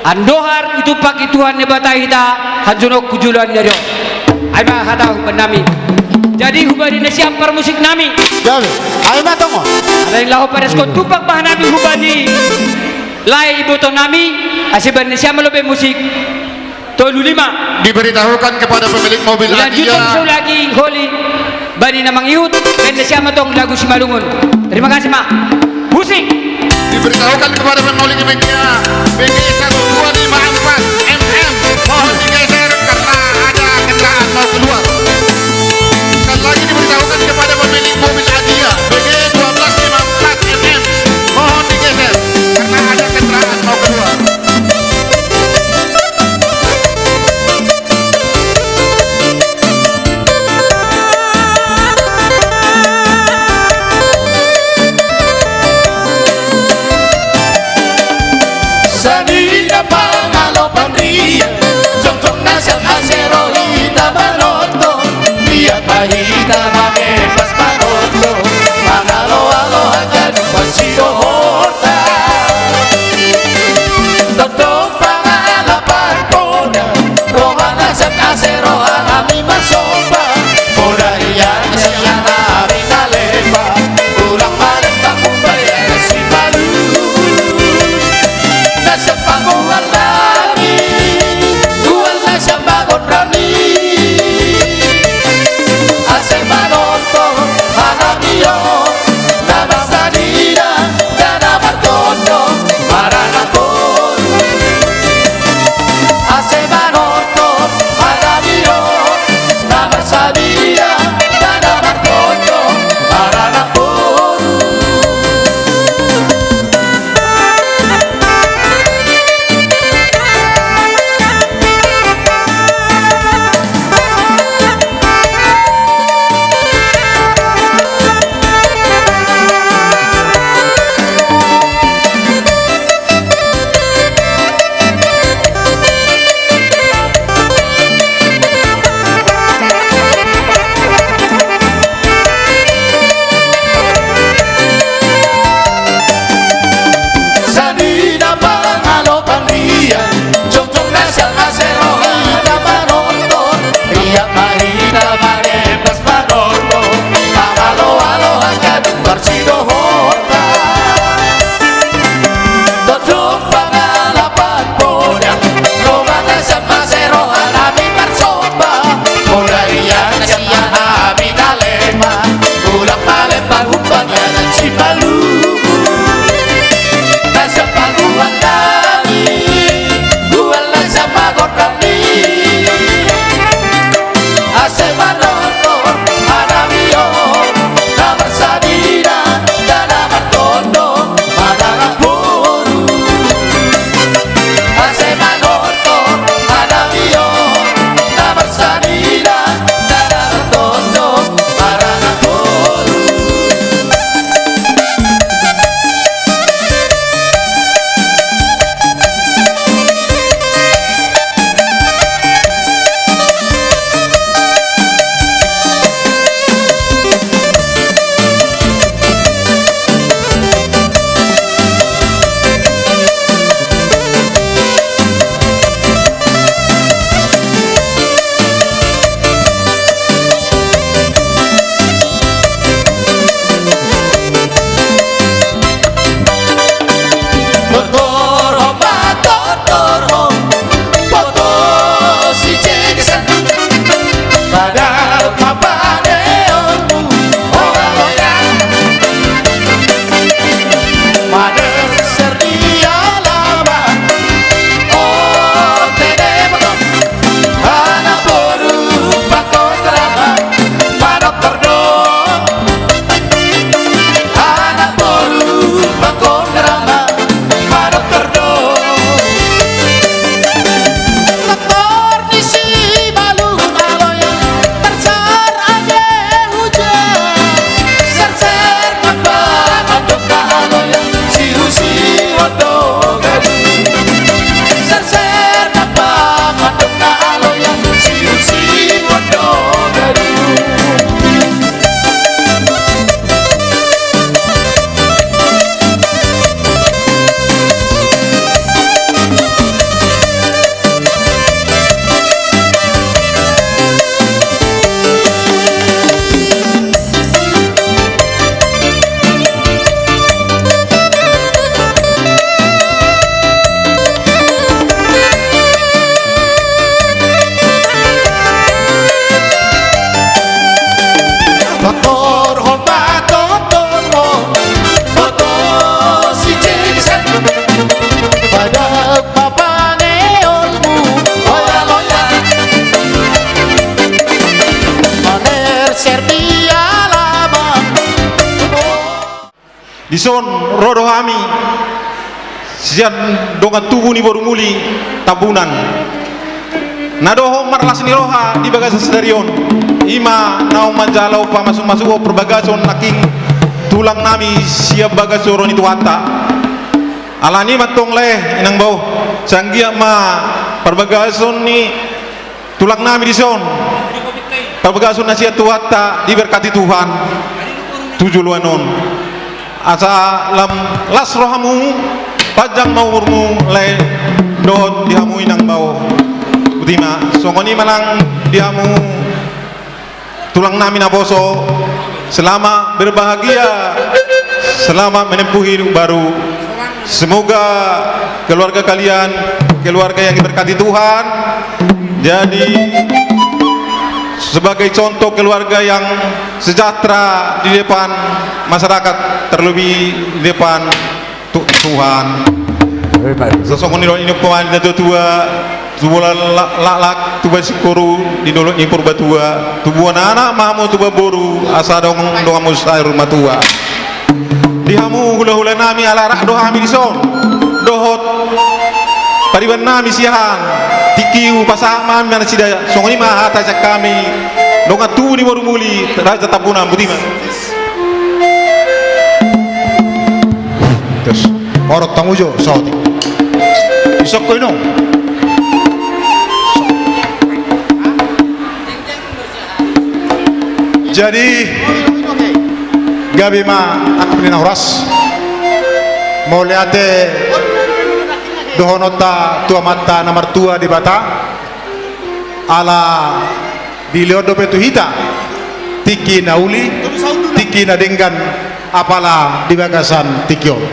Andohar ditumpak ni Tuhan Debata hita, hanjonok tu joloan ni ari on. Ai ma hata humbani nami. Jadi humbani nasiam parmusik nami. Jadi, ai ma tong. Alai laho padaskon tumpak ma hami humbani lae, iboto nami, asa baen nasiam ma lobi musik tolu lima. Diberitahukan kepada pemilik mobil Adia. Dilanjutkan so lagi holi bani na mangihut, baen nasiam ma tong lagu Simalungun. Terima kasih, Mak. Musik. Diberitahukan kepada pemilik B G A, B G satu dua lima empat M M, mohon digeser karena ada kendaraan mau keluar. Sekali lagi diberitahukan kepada pemilik mobil Adia, B G dua belas lima empat M M, mohon digeser. Tama bebas manondo, mangaloalo haganup parsidohononta. Tongtong pangalapan poda, rohana sian ase rohanami marsomba. Poda ia sian hami na lemba, ulang malembang umbai na simalungun. Na sian pangual nami, ual na sian bagot nami. Ase manortor hanami on, na marsadina, na martondo, maranak boru. Ase manortor hanami on, na marsadina, na martondo, maranak boru. Sanina pangalopan dia, jongjong na sian ase rohana manortor, riak ma hita malepas manortor, mangaloalo haganup parsidohononta. Tongtong pangalapan poda, rohana sian ase rohanami marsomba. Poda ia sian hami na lemba, ulang malembang umbai na simalungun. Na sian pangual nami, ual na sian bagot nami. Ase manortor hanami on, na marsadina, na martondo, maranak boru. Ase manortor hanami on, na marsadina, na martondo, maranak boru. Tortor ho ma, tortor ho, boto si Jengsan. Padahal ma paneonmu, o aloya. Mader serdi alaman, o tene motor. Anak boru pakon rama, manoktor do. Anak boru pakon rama, manoktor do. Doktor ni simalungun aloya, marsar ate hujan. Serser nang pangan dok na aloya, siru-siru do gabe. Serser nang pangan dok na aloya, siru-siru do gabe. Doktor ho ma, doktor ho, boto si Jengsan. Padahal ma paneonmu, o aloya. Mader serdi alaman. Dison ro do hami sian dongan tubu ni boru Muli Tambunan. Na dohot marlas ni roha di bagasan sadari on, i ma naung manjalo pamasumasuon parbagason nangkin tulang nami sian bagas joro ni Tuhanta. Alani i ma antong lae, inang bao, sai anggiat ma parbagason ni tulang nami dison Parbagason na sian Tuhanta, diberkati Tuhan tu joloan on. Asa lam las rohamu, panjang ma umurmu, lae, dohot di hamu inang bao. Botima, songon i ma nang di hamu tulang nami naposo, selamat berbahagia, selamat menempuh hidup baru. Semoga keluarga kalian keluarga yang diberkati Tuhan. Jadi sebagai contoh keluarga yang sejahtera di depan masyarakat, terlebih di depan Tu-, Tuhan. Amin. Songon i do nidok ni natuatua, tubuan la-, laklak, tubuan singkoru di dolok ni Purbatua, tubuan anak ma hamu tubuan boru, asa adong donganmu saur matua. Di hamu hulahula nami, ala rap do hami dison dohot pariban nami Siahaan, tingki hupasahat ma hami nasida. Songon i ma hata sian hami, dongan tubu ni boru Muli, Raja Tambunan, botima. Terus, orot tamu jo, saotik. Isok ko ino. Jadi, gabe ma angka na horas. Mauliate dohononta tu Amanta na martua Debata. Ala dilehon dope tu hita tingki na uli, tingki na denggan, apala di bagasan tingki on.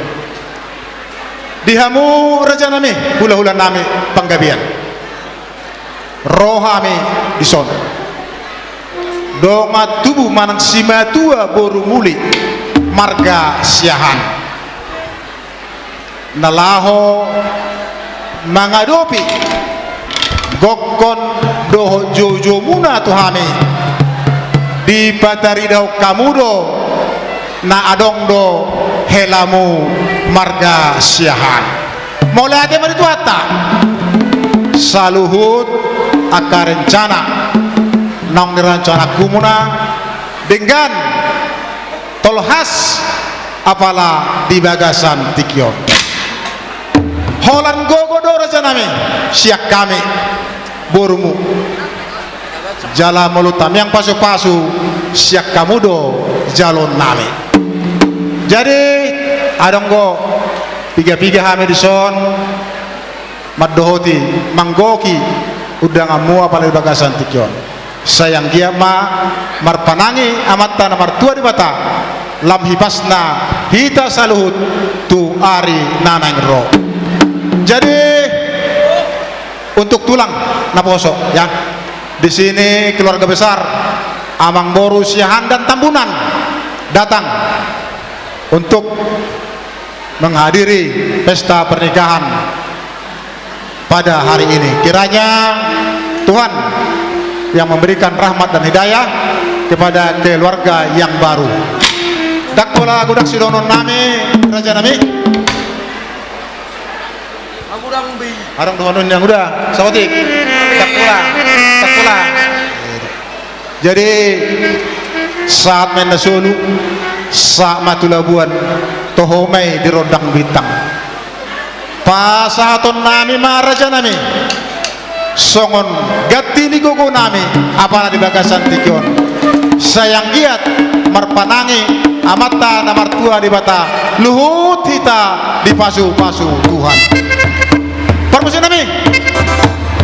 Di hamu raja nami, hulahula nami Panggabean. Ro hami dison. Dongan tubu manang simatua boru Muli marga Siahaan. Na laho mangadopi gokhon dohot joujoumuna tu hami. Dipataridahon hamu do na adong do helamu marga Siahaan. Mauliate ma di Tuhanta. Saluhut angka rencana naung nirencanaonmuna denggan, tolhas, apala di bagasan tingki on. Holan gogo do raja nami sian hami borumu. Jala molo tamiang pasupasu sian hamu do jaloon nami. Jadi adong do pigapiga hami dison mandohoti, manggohi undanganmu apala di bagasan tingki on. Sai anggiat ma marpanangi Amanta na martua Debata lam hipasna hita saluhut tu ari na naeng ro. Jadi untuk tulang naposo, ya. Di sini keluarga besar Amangboru Siahaan dan Tambunan datang untuk menghadiri pesta pernikahan pada hari ini. Kiranya Tuhan yang memberikan rahmat dan hidayah kepada keluarga yang baru. Ndang pola godang sidohonon nami, raja nami. Adong dohonon ni angguda, saotik. Ndang pola, ndang pola. Jadi sahat ma inna solu, sahat ma tu labuan, toho ma i di rondang bintang. Pasahaton nami ma raja nami songon ganti ni gogo nami apala di bagasan tingki on. Sai anggiat marpanangi Amanta na martua Debata, luhut hita dipasupasu Tuhan. Parmusik nami,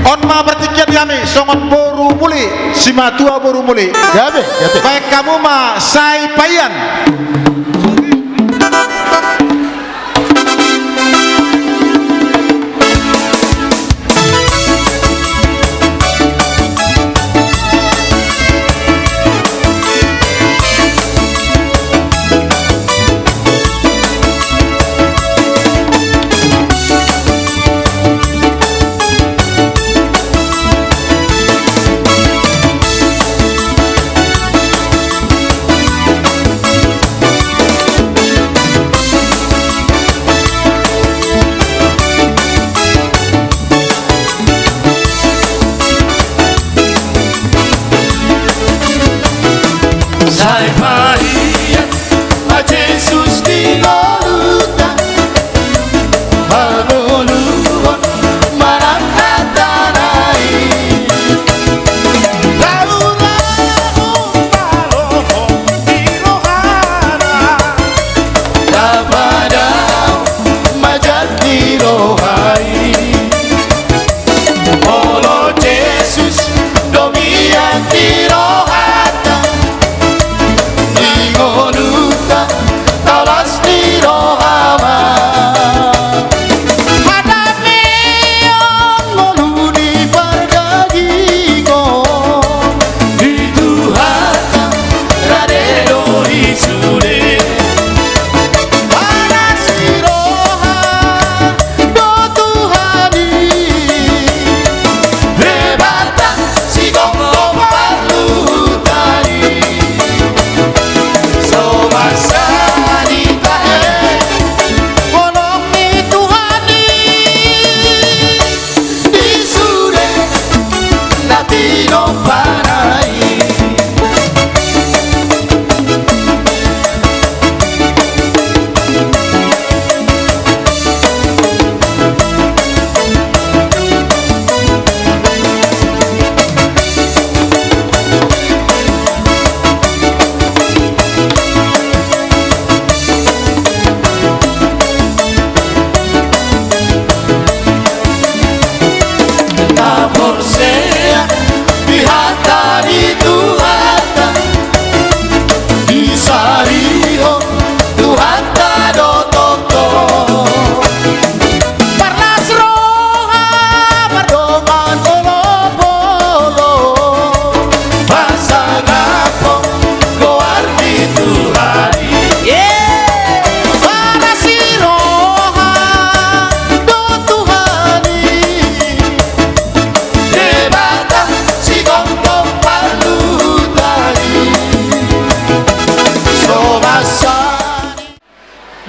on ma partingkian ni hami songon boru Muli, simatua boru Muli. Gabe, gabe. Baen hamu ma sai paian.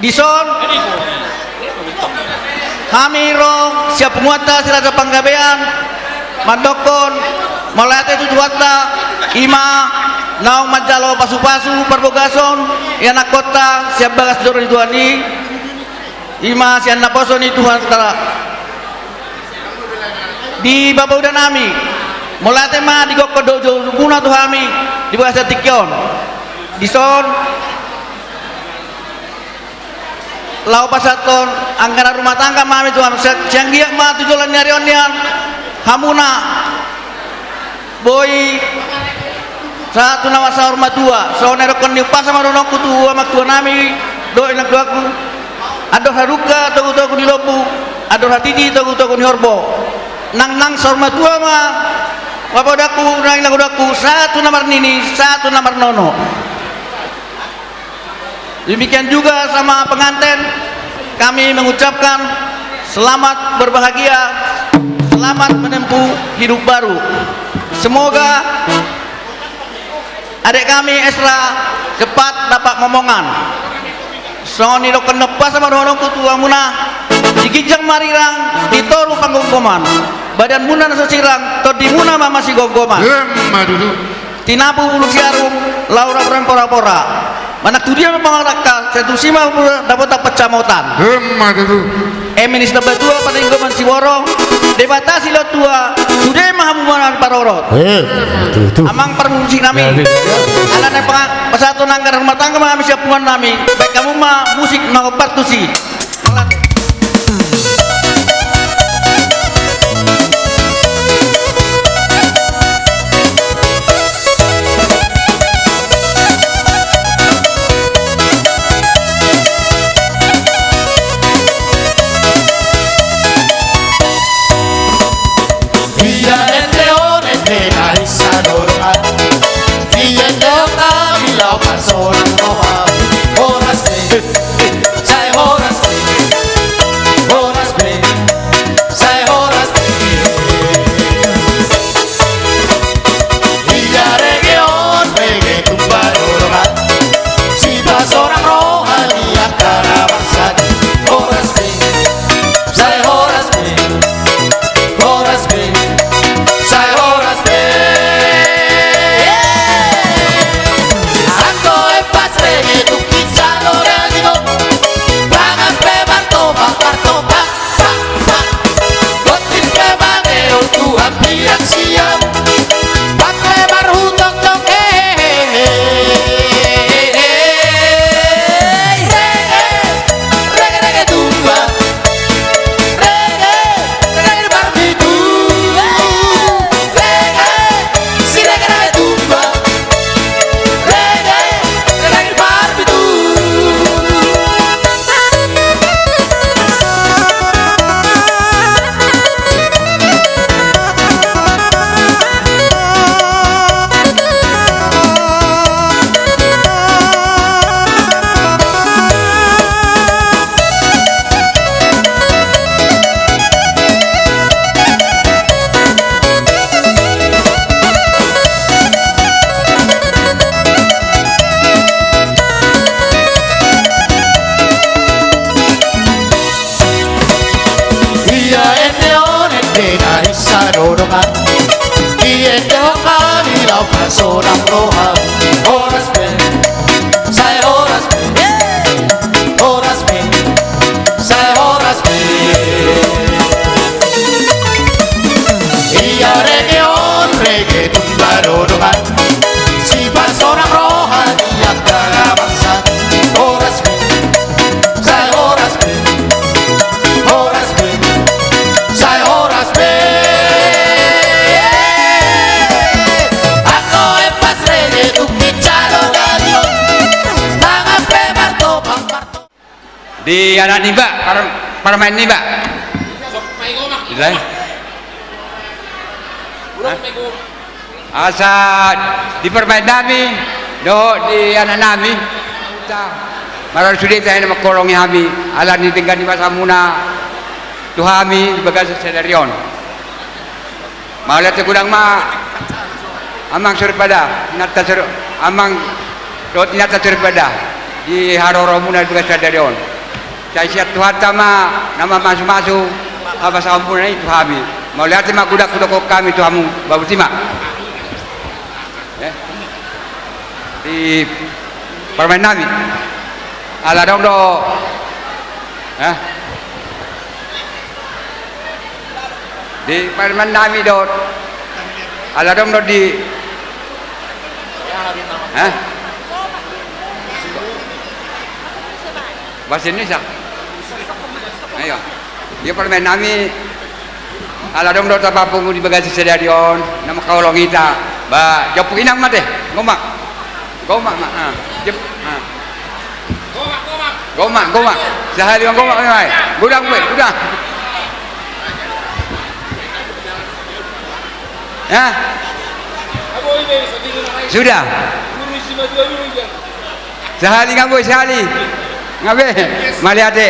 Dison hami ro sian punguanta Siraja Panggabean mandokkon mauliate tu Tuhanta, i ma naung manjalo pasupasu parbagason ianakhonta sian bagas joro ni Tuhan i, i ma sian naposo ni Tuhanta. Di bapaudanami, mauliate ma digokkon dohot joujoumuna tu hami di bagasan tingki on. Dison laho pasahathon anggaran rumah tangga ma hami tu hami, sian, sian giat ma tu joloan ni ari on nian hamuna boi sahat tu na marsaor matua. Songon na nidokkon ni umpasa ma dohononku tu amangtuanami dohot inangtuaku: Andor hadungka togutogu ni lombu, andor hatiti togutogu ni horbo. Nangnang saur matua ma bapaudanku nang inangudanku, sahat tu na marnini sahat tu na marnono. Demikian juga sama pengantin, kami mengucapkan selamat berbahagia, selamat menempuh hidup baru. Semoga adek kami Esra cepat dapat momongan. Songon na nidokkon ni umpasa ma dohononku tu hamuna: Di ginjang marirang, di toru panggomgoman, badanmuna na so sirang, tondimuna ma masigomgoman. Emma tutu. Tinapu bulu siarum, laho ramporan porapora. Manang tu dia ma pangarahonta, sai tusi ma dapotan pansamotan. Emma tutu. Eme ni Sitambatua, Paninggoman Siborong, Debata Silatuatua, sude ma hamu manang parorot. Eh, tutu. Amang parmusiknami. Ya, ya. Ala naeng pasahathon anggaran rumah tangga ma hami sian punguannami, baen hamu ma musik na hombar tusi. Ia ende on ende na hisa dohot. Ia ende on hami laho pasahat roha. Horas be, sai horas be. Horas be, sai horas be. Ia rege on rege tumba dohot. Sipasorang roha ni angka na marsanti. Horas be, sai horas be. Horas be, sai horas be. Anggo empat rege tung hijalo daging on. Pangan pe martobang, martobang. Botting pe mangehon tu hambirang sian. Panglebar hutongtong, eh, eh, eh, eh, eh, eh, eh, eh. Rege, rege tumba. Rege, rege parpitu. Rege, si rege, rege tumba. Rege, rege parpitu. Ia ende on ende na hisa dohot. Ia ende on hami laho pasahat roha. Horas be, sai horas be. Horas be, sai horas be. Ia rege on rege tumba dohot. Sipasorang roha ni angka na marsanti. Horas be, sai horas be. Horas be, sai horas be. Anggo empat rege tung hijalo daging on. Pangan pe martobang, martobang. Di anak niba, par-, parmaen niba. Di lae. Hah? Asa di parmaen nami dohot di anak nami, mararo sude tahe na mangkolongi hami ala ni denggan ni basamuna tu hami di bagasan sadari on. Mauliate godang ma amang soripada, inanta sor-, amang dohot inanta soripada di haroromuna di bagasan sadari on. Sai sian Tuhanta ma na mamasumasu habasaonmuna i tu hami. Mauliate ma hudok-hudokhon hami tu hamu, ba boti ma. Eh? Di parumaen nami. Ala adong do. Eh? Di parumaen nami do. Ala adong do di. Eh? Bahasa Indonesia. Ayo. Ia parumaen nami, ala adong do tapapungu di bagasi sadari on, na mangkaholongi hita. Ba, jompu inang ma te, gomak. Gomak ma, ah. Jep, ah. Gomak, gomak. Sahali ma gomak, gomak. Godang, gue, godang. Ya? Sudah. Sahali nga boy, sahali. Nga be, mauliate.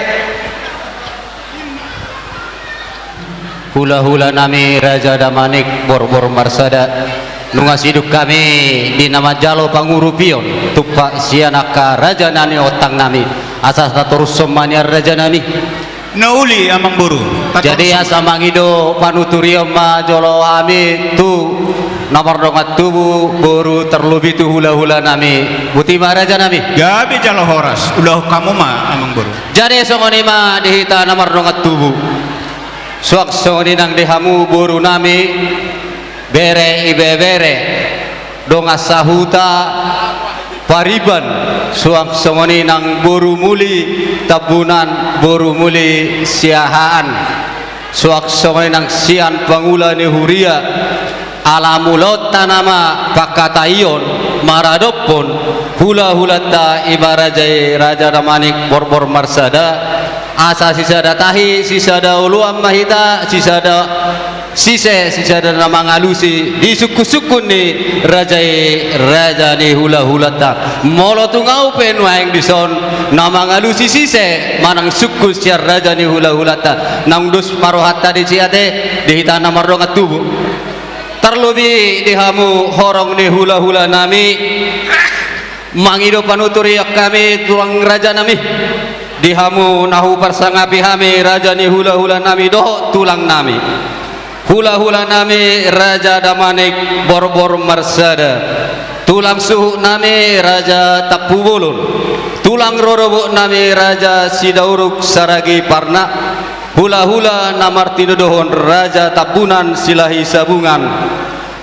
Hulahula nami Raja Damanik Borbor Marsada. Nunga sidung hami di na manjalo pangurupion tumpak sian angka raja na niontang nami. Asa tatorushon ma nian raja nami. Na uli, amang boru. Jadi asa mangido panuturion ma jolo hami tu na mardongan tubu, boru, tarlobi tu hulahula nami. Boti ma raja nami. Gabe jala horas, ulahon hamu ma, amang boru. Jadi songon i ma di hita na mardongan tubu. Suang songon i nang di hamu boru nami. Bere, ibebere, dongan sahuta, pariban, suang songon i nang boru muli Tambunan, boru muli Siahaan, suang songon i nang sian pangula ni huria, ala mulaonta nama pangkataion maradophon hulahulanta i ma raja i, Raja Damanik Borbor Marsada, asa sisada tahi, sisada oloan ma hita, sisada sise, sisada na mangalusi di sungkunsungkun ni raja i, raja ni hulahulanta. Molo tung ahu pe nuaeng dison na mangalusi sise manang sungkun sian raja ni hulahulanta, naung dos ma rohanta disi ate di hita na mardongan tubu. Tarlobi di hamu horong ni hulahula nami. Mangido panuturion hami tulang raja nami, di hamu na huparsangapi hami raja ni hulahula nami dohot tulang nami. Hulahula nami Raja Damanik Borbor Marsada, tulang suhut nami Raja Tampubolon, tulang rorobot nami Raja Sidauruk Saragiparna, hulahula na martinodohon Raja Tambunan Silahi Sabungan.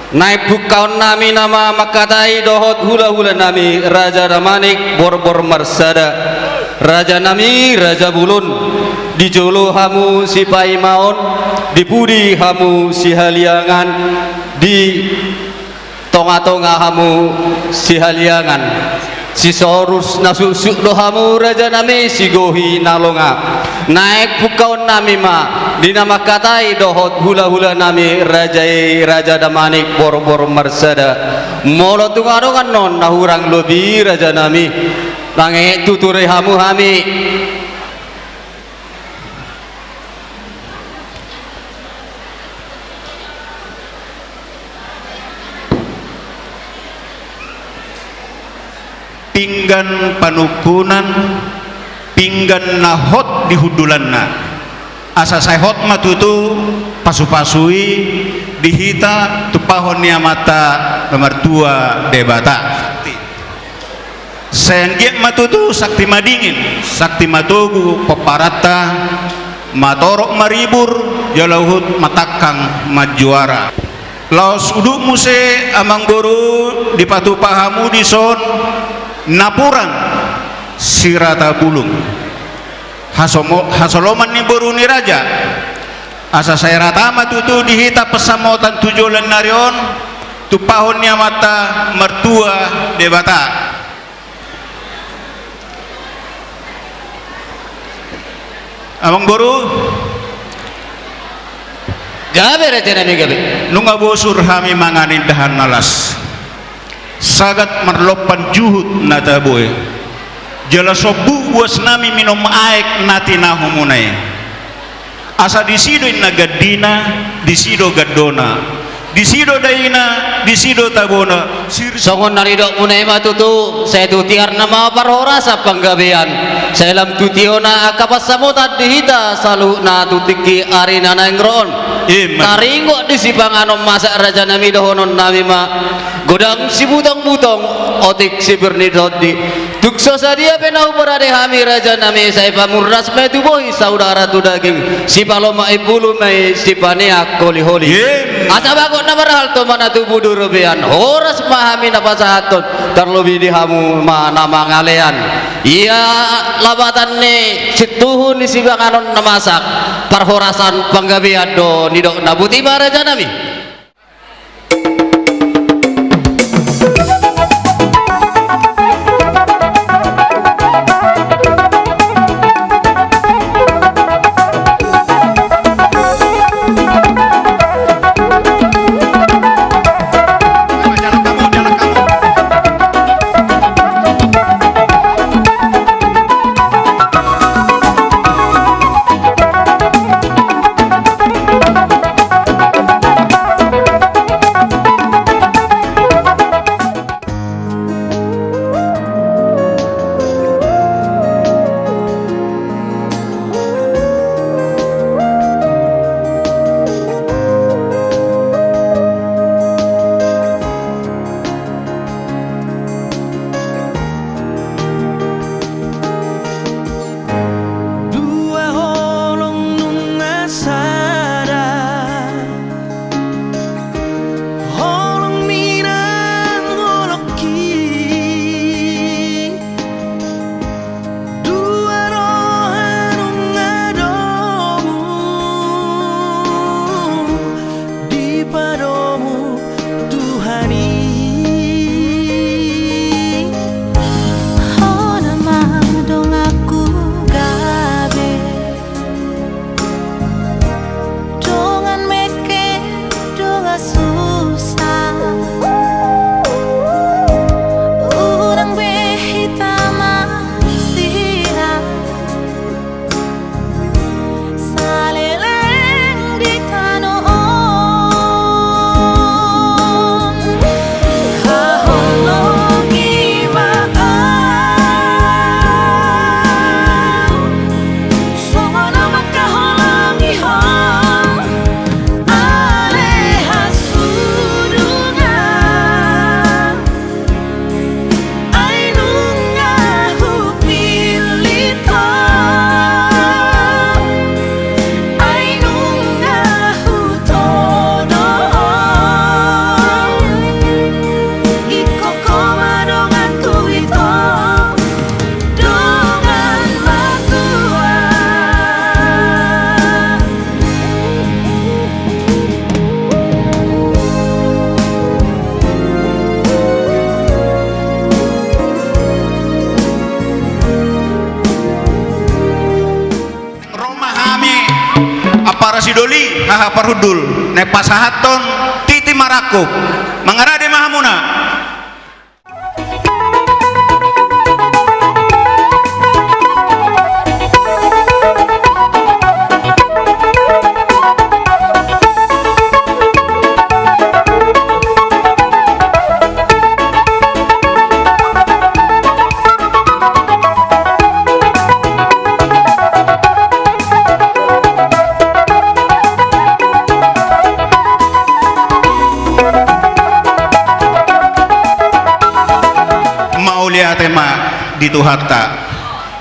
Naeng pungkaon nami nama mangkatai dohot hulahula nami Raja Damanik Borbor Marsada, raja nami raja bolon, di jolo hamu sipaimaon, di pudi hamu sihaliangan, di tongatonga hamu sihaliangan. Sisorus na suksuk do hamu raja nami, sigohi na longa. Naeng pungkaon nami ma di na mangkatai dohot hulahula nami raja i, Raja Damanik Borbor Marsada. Molo tung adong annon na hurang lobi raja nami, nang e tuturi hamu hami. Pinggan panungkunan, pinggan na hot di hundulanna. Asa sai hot ma tutu pasupasu i di hita tumpahon ni Amanta na martua Debata. Sai anggiat ma tutu santi madingin, santi matogu pomparanta, matorop maribur, jala huhut matangkang manjuara. Laos udut muse amang boru dipatupa hamu dison napuran sirata bulung. Hasomo-, hasoloman ni boru ni raja. Asa sai rata ma tutu di hita pansamotan tu joloan ni ari on, tumpahon ni Amanta martua Debata. Amang boru. Gabe raja nami, gabe. Nunga bosur hami mangan indahan na las. Sagat marlompan juhut na tabo i. Jala sombu uas nami minum aek na tinahumuna i. Asa disi do inna gandina, disi do gandona. Disi do daina, disi do tabona. Songon na nidokmuna i ma tutu, sai tu tiarna ma parhorasan panggabean. Sai lam tu tiona angka pansamotan di hita saluhutna tu tingki ari na naeng ro on. Ima. Taringot di sipanganon masak rajanami dohononnami ma. Godang sibutongbutong, otik sipir ni tondi. Tung so sadia pe na huparade hami rajanami, sai pamurnas ma i tu bohi, saudara tu daging, sipalomak imbulu ma i sipaneang holiholi. Ima. Asa bagot na marhalto ma na tubu di robean, horas ma hami na pasahathon, tarlobi di hamu ma na mangalean. Ia lambatan ni sintuhu ni sipanganon na masak, parhorasan panggabean do nidokna, boti ma rajanami. Dua holong nunga sada, holong ni nang holongki. Dua roha nunga domu dipadomu Tuhan i. Hona ma donganku gabe, dongan mekeng, dongan susah. Unang be hita masilang saleleng di tano on. Haholongi ma au songon na mangkaholongi ho, ale hasudungan. Ai nunga hupillit ho, ai nunga hutodo ho, ingkon ho ma donganku ito, dongan matua. Ro ma hami ampara sidoli, haha parhundul, naeng pasahathon titi marangkup. Mangarade ma hamuna. Mauliate ma di Tuhanta.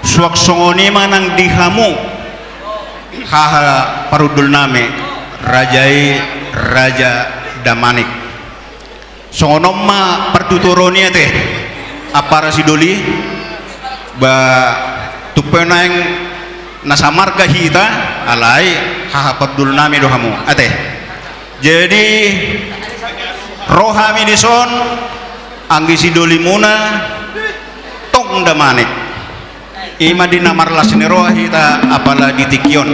Suang songon i ma nang di hamu, haha parhundulnami, raja i Raja Damanik. Songon on ma partuturon i ate, ampara sidoli, ba tung pe naeng na samarga hita, alai haha parhundulnami do hamu ate. Jadi ro hami dison, anggi sidolimuna, tong Damanik. I ma di na marlas ni roha hita apala di tingki on.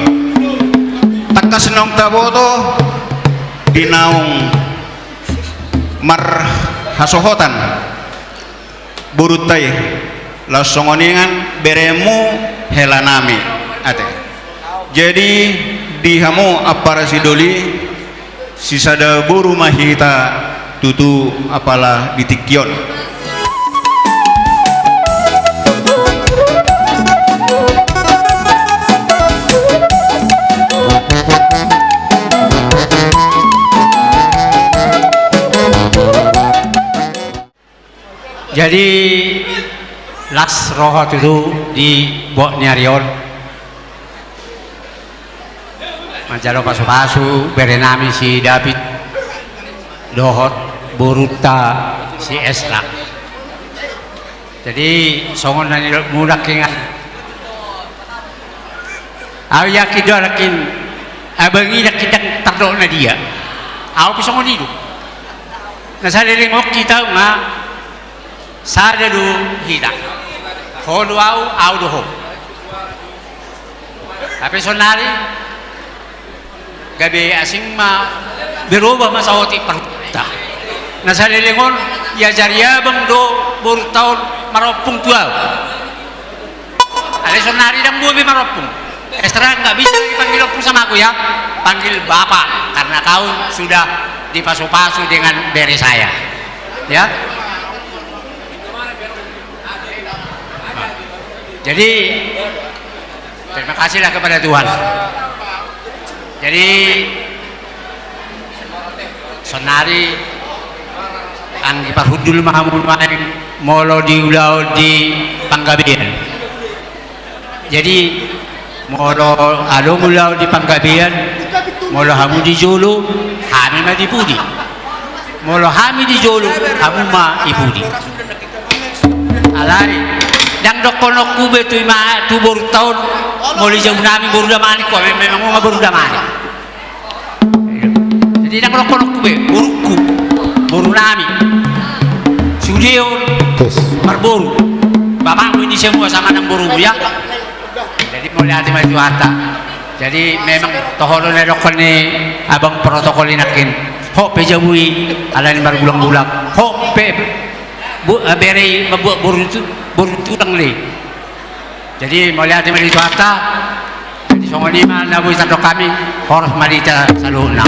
Tangkas naung taboto di naung marhasohotan borunta i, laos songon i nang beremu helanami ate. Jadi di hamu ampara sidoli, Sisada boru ma hita tutu apala di tingki on. Jadi, las roha tutu di bot ni ari on manjalo pasupasu berenami si David dohot borunta si Esra. Jadi, songon na nidokmu nangkin, au yakin do nangkin, abang i nangkin ndang tardok na dia. Au pe songon i do. Na saleleng on hita ma sada do hita. Ho do au, au do ho. Tapi sonari gabe asing ma, berubah ma saotik parhutanta. Na saleleng on, iajari abang do borunta on marompung tu au. Alai sonari ndang boi be marompung. Esra nggak bisa lagi panggil ompung sama aku ya. Panggil bapak, karena kau sudah dipasupasu dengan bere saya. Ya. Jadi, terima kasihlah kepada Tuhan. Jadi, sonari anggi parhundul ma hamu nuaeng molo di ulaon di panggabean. Jadi, molo adong ulaon di panggabean, molo hamu di jolo, hami ma di pudi. Molo hami di jolo, hamu ma i pudi. Alai, ndang dohononku be tu ima, tu borunta on, molo i jabu nami boru Damanik, ho memang ma boru Damanik. Jadi ndang dohononku be, borungku, boru nami. Sude on, marboru. Bapakmu ini semua sama nang borumu ya. Jadi mauliate ma di Tuhanta. Jadi memang toho do na didokkon ni abang protokol i nangkin. Hot pe jabu i, alani margulang-gulang. Hot pe bu-, bere i mambuat boru tu-, boru tulang do i. Jadi mauliate ma di Tuhanta. Jadi songon i ma na boi tandok hami. Horas ma di hita saluhutna.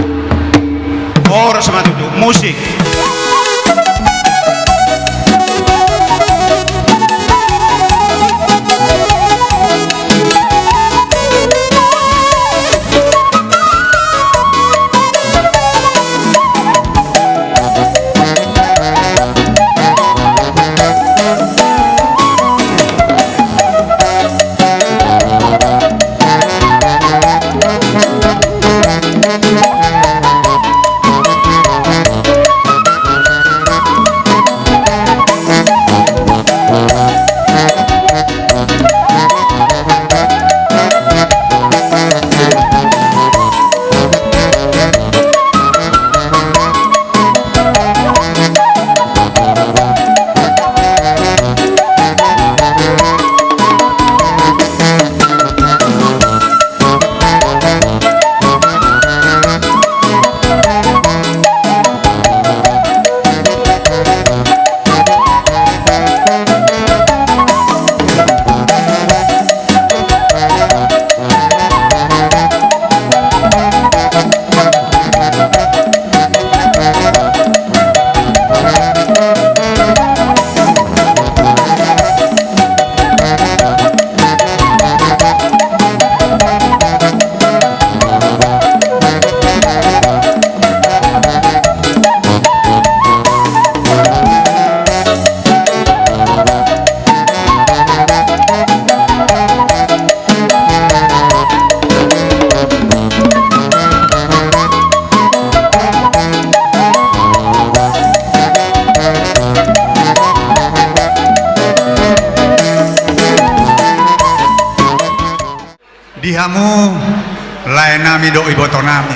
Horas ma tutu. Musik. Di hamu laenami dohot ibotonami.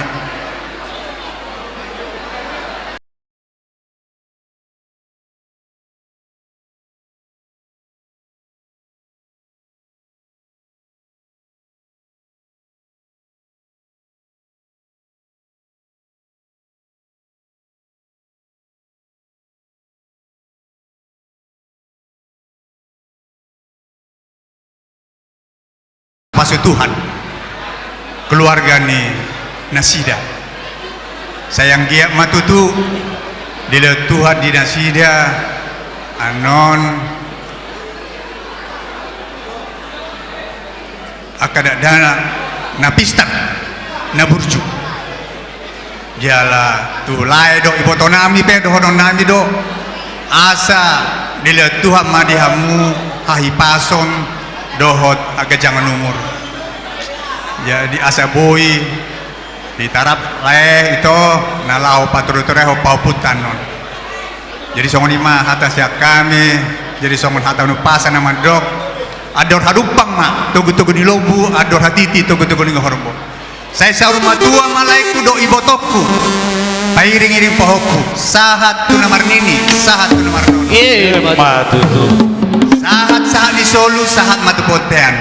Pasu Tuhan keluarga ni nasida. Sai anggiat ma tutu dilehon Tuhan di nasida annon angka dakdanak na pistar, na burju. Jala tu lae dohot ibotonami pe dohononnami do, asa dilehon Tuhan ma di hamu hahipason dohot hagajangan umur. Jadi asa boi di tarap lae ito na laho paturehon pahompunta annon. Jadi songon i ma hata sian hami. Jadi songon hata ni umpasa na mandok: Andor hadumpang ma togutogu ni lombu, andor hatiti togutogu ni horbo. Sai saur matua ma laengku dohot ibotongku, pairingiring pahompu, sahat tu na marnini, sahat tu na marnono. Ima tutu. Sahat, sahat ni solu, sahat ma tu bontean.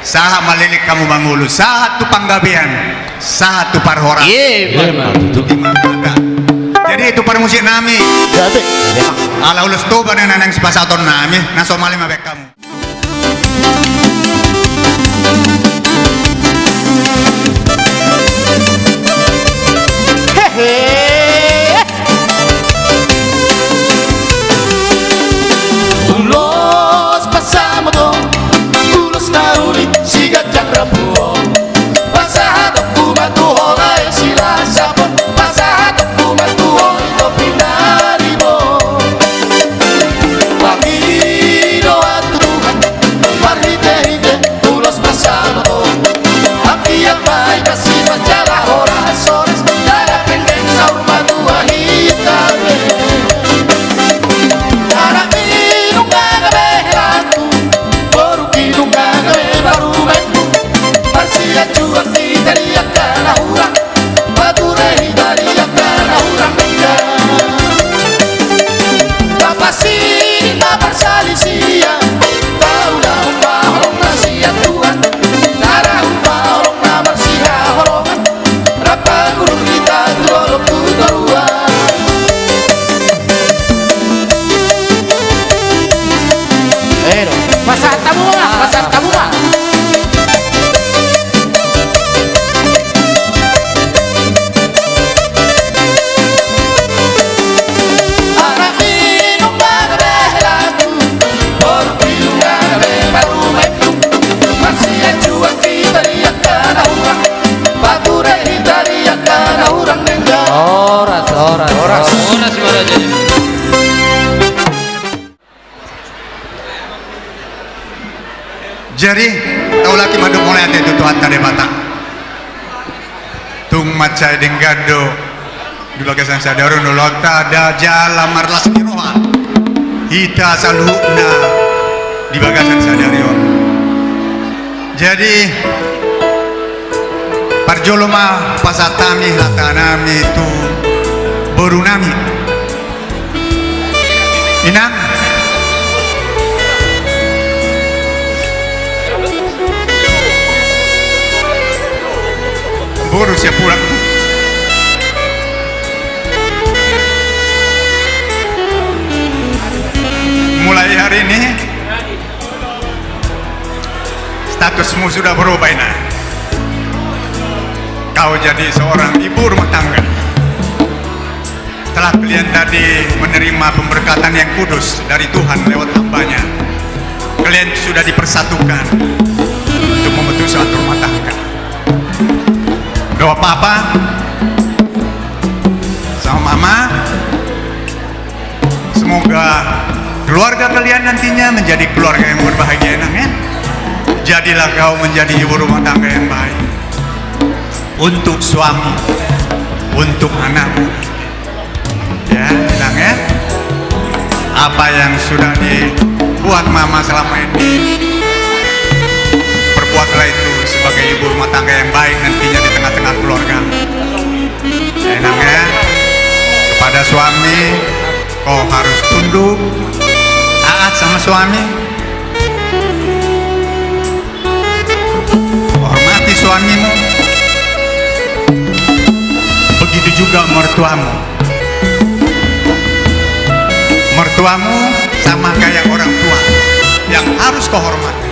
Sahat ma leleng hamu mangolu, sahat tu panggabean, sahat tu parhorasan. Ima tutu. Jadi tu parmusiknami, ala ulos Toba na naeng sipasahatonnami, na so male ma baen hamu. Ulos pasamot on, ulos na uli siganjang rambu on. Pasahatonku ma tu ho lae Silahisapon, pasahatonku ma tu ho i Tompinaribot. Pangidoan tu Tuhan marhitehite ulos pasamot on. Anggiat ma i masipajala horas-horas, jala penggeng saur matua hita be. Anakmi nunga gabe helangku, boruki nunga gabe parumaenku. Marsianjuan hita di angka na hurang, pature hita di angka na hurang denggan. Tapasing na parsalisian, taulahon ma holong na sian Tuhan. Taulahon ma holong na marsihaholongan, rap pangurupi hita tu holong tu toruan. Ero, pasahat hamu ma, pasahat hamu ma. Horas, horas, horas. Horas, horas. Jadi, taulaki mandok mauliate tu Tuhanta Debata. Tung mansai denggan do di bagasan sadari on ulaonta, da jala marlas ni roha hita saluhutna di bagasan sadari on. Jadi, parjolo ma pasahat hami hatanami tu borunami. Inang. Boru Siapulak. Mulai hari ini, statusmu sudah berubah, Inang. Kau jadi seorang ibu rumah tangga. Setelah kalian tadi menerima pemberkatan yang kudus dari Tuhan lewat hambanya, kalian sudah dipersatukan untuk membentuk suatu rumah tangga. Doa Papa sama Mama, semoga keluarga kalian nantinya menjadi keluarga yang berbahagia, Inang, ya. Jadilah kau menjadi ibu rumah tangga yang baik untuk suami, untuk anakmu. Ya, Inang, ya. Apa yang sudah dibuat Mama selama ini, perbuatlah itu sebagai ibu rumah tangga yang baik nantinya di tengah-tengah keluarga. Ya, Inang, ya. Kepada suami, kau harus tunduk, taat sama suami. Hormati suamimu. Begitu juga mertuamu. Mertuamu sama kayak orang tua yang harus kau hormati.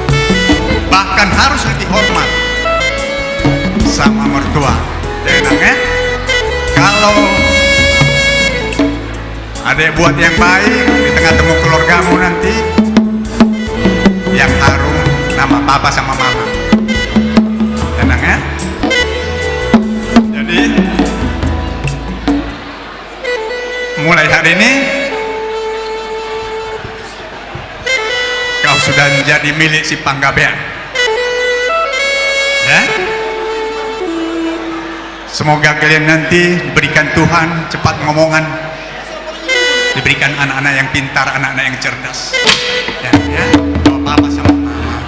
Bahkan harus lebih hormat sama mertua. Ya, Inang, ya. Kalau Adek, buat yang baik di tengah-tengah keluargamu nanti, yang harum nama papa sama mama. Tenang ya. Jadi, mulai hari ini kau sudah menjadi milik si Panggabean. Ya? Semoga kalian nanti diberikan Tuhan cepat ngomongan, diberikan anak-anak yang pintar, anak-anak yang cerdas. Ya, ya. Doa papa sama mama.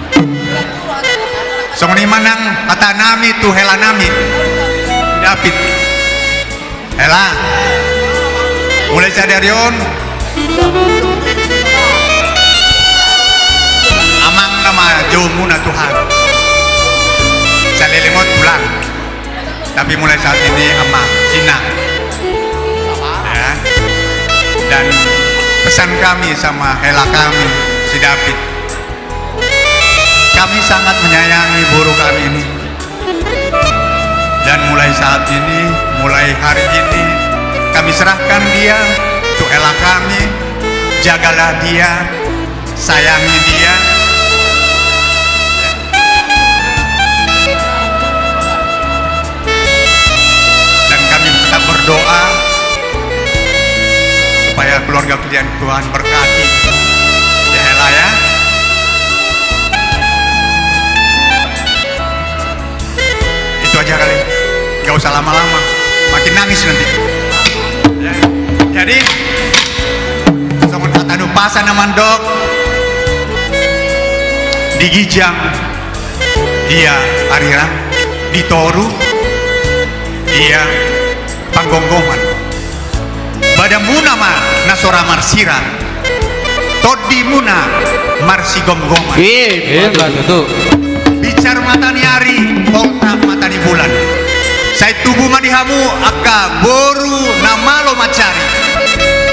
Songon i ma nang hata nami tu hela nami, David. Hela, mulai sadari on amang nama joumuna Tuhan. Saleleng on pulang. Tapi mulai saat ini amang, inang. Ya. Dan pesan kami sama hela kami, si David. Kami sangat menyayangi boru kami ini. Dan mulai saat ini, mulai hari ini, kami serahkan dia untuk hela kami. Jagalah dia, sayangi dia. Dan kami tetap berdoa supaya keluarga kalian Tuhan berkati. Ya, hela ya. Itu aja kali. Gak usah lama-lama. Makin nangis nanti. Ya. Jadi, songon hata ni umpasa na mandok, di ginjang dia arirang, di toru dia panggomgoman. Badanmuna ma na so ra marsirang, tondimuna marsigomgoman. Iya, iya, betul. Binsar mata ni ari, poltak mata ni bulan. Sai tubu ma di hamu angka boru na malo mansari,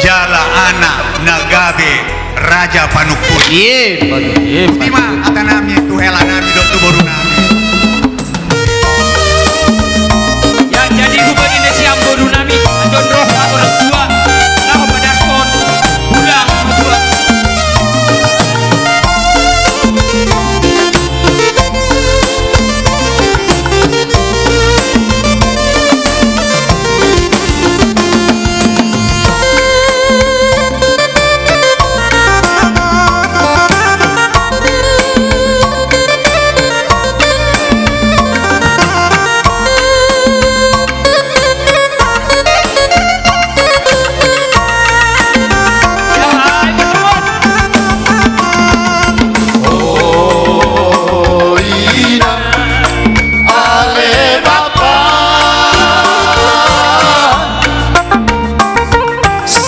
jala anak na gabe raja panungkun. Iya, betul. Iya, betul. Botima hata nami tu hela nami dohot tu boru nami. Ya, jadi hubani na sian boru nami, andon roha orang tua, laho padaskon, ulang dua.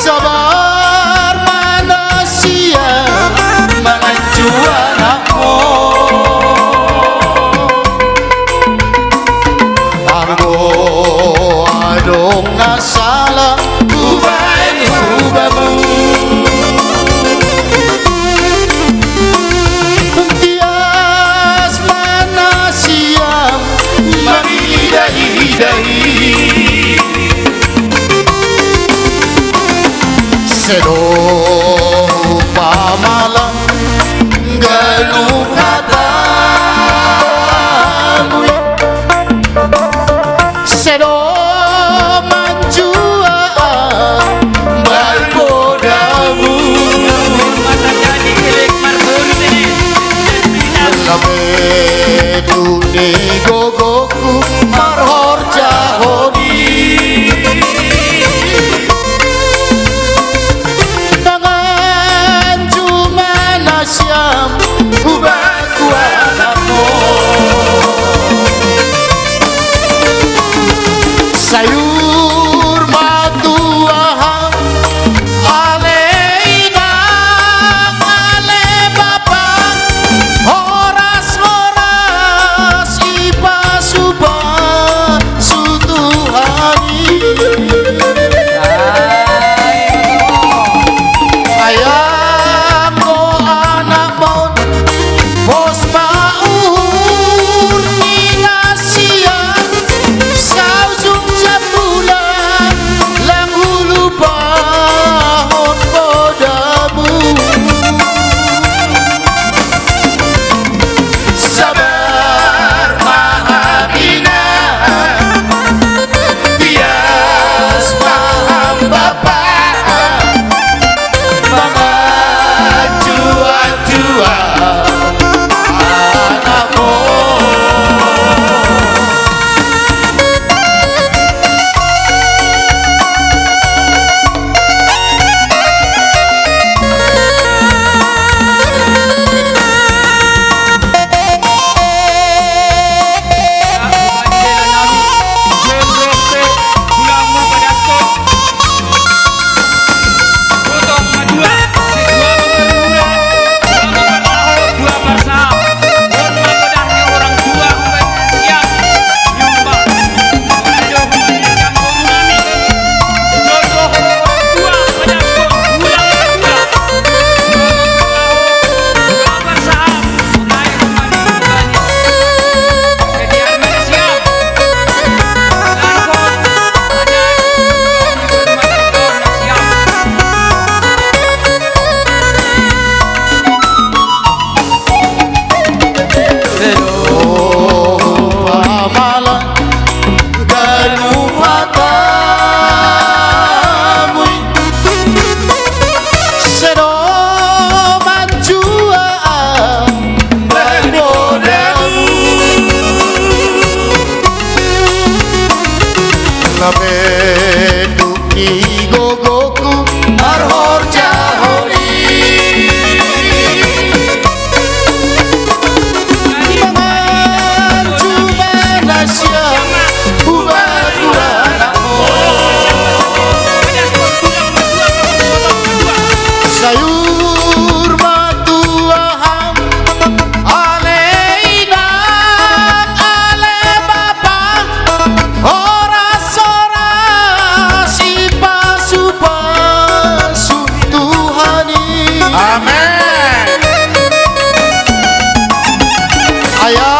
Sabar ma na sian manganju anakmu. Anggo adong na sala hubaen hubamu. Tias ma na sian mangidaidai. Sedo pamalang ganup hatamu. Sedo manjua marpodamu. Lape tu di gogoku marhorja hodi. Ia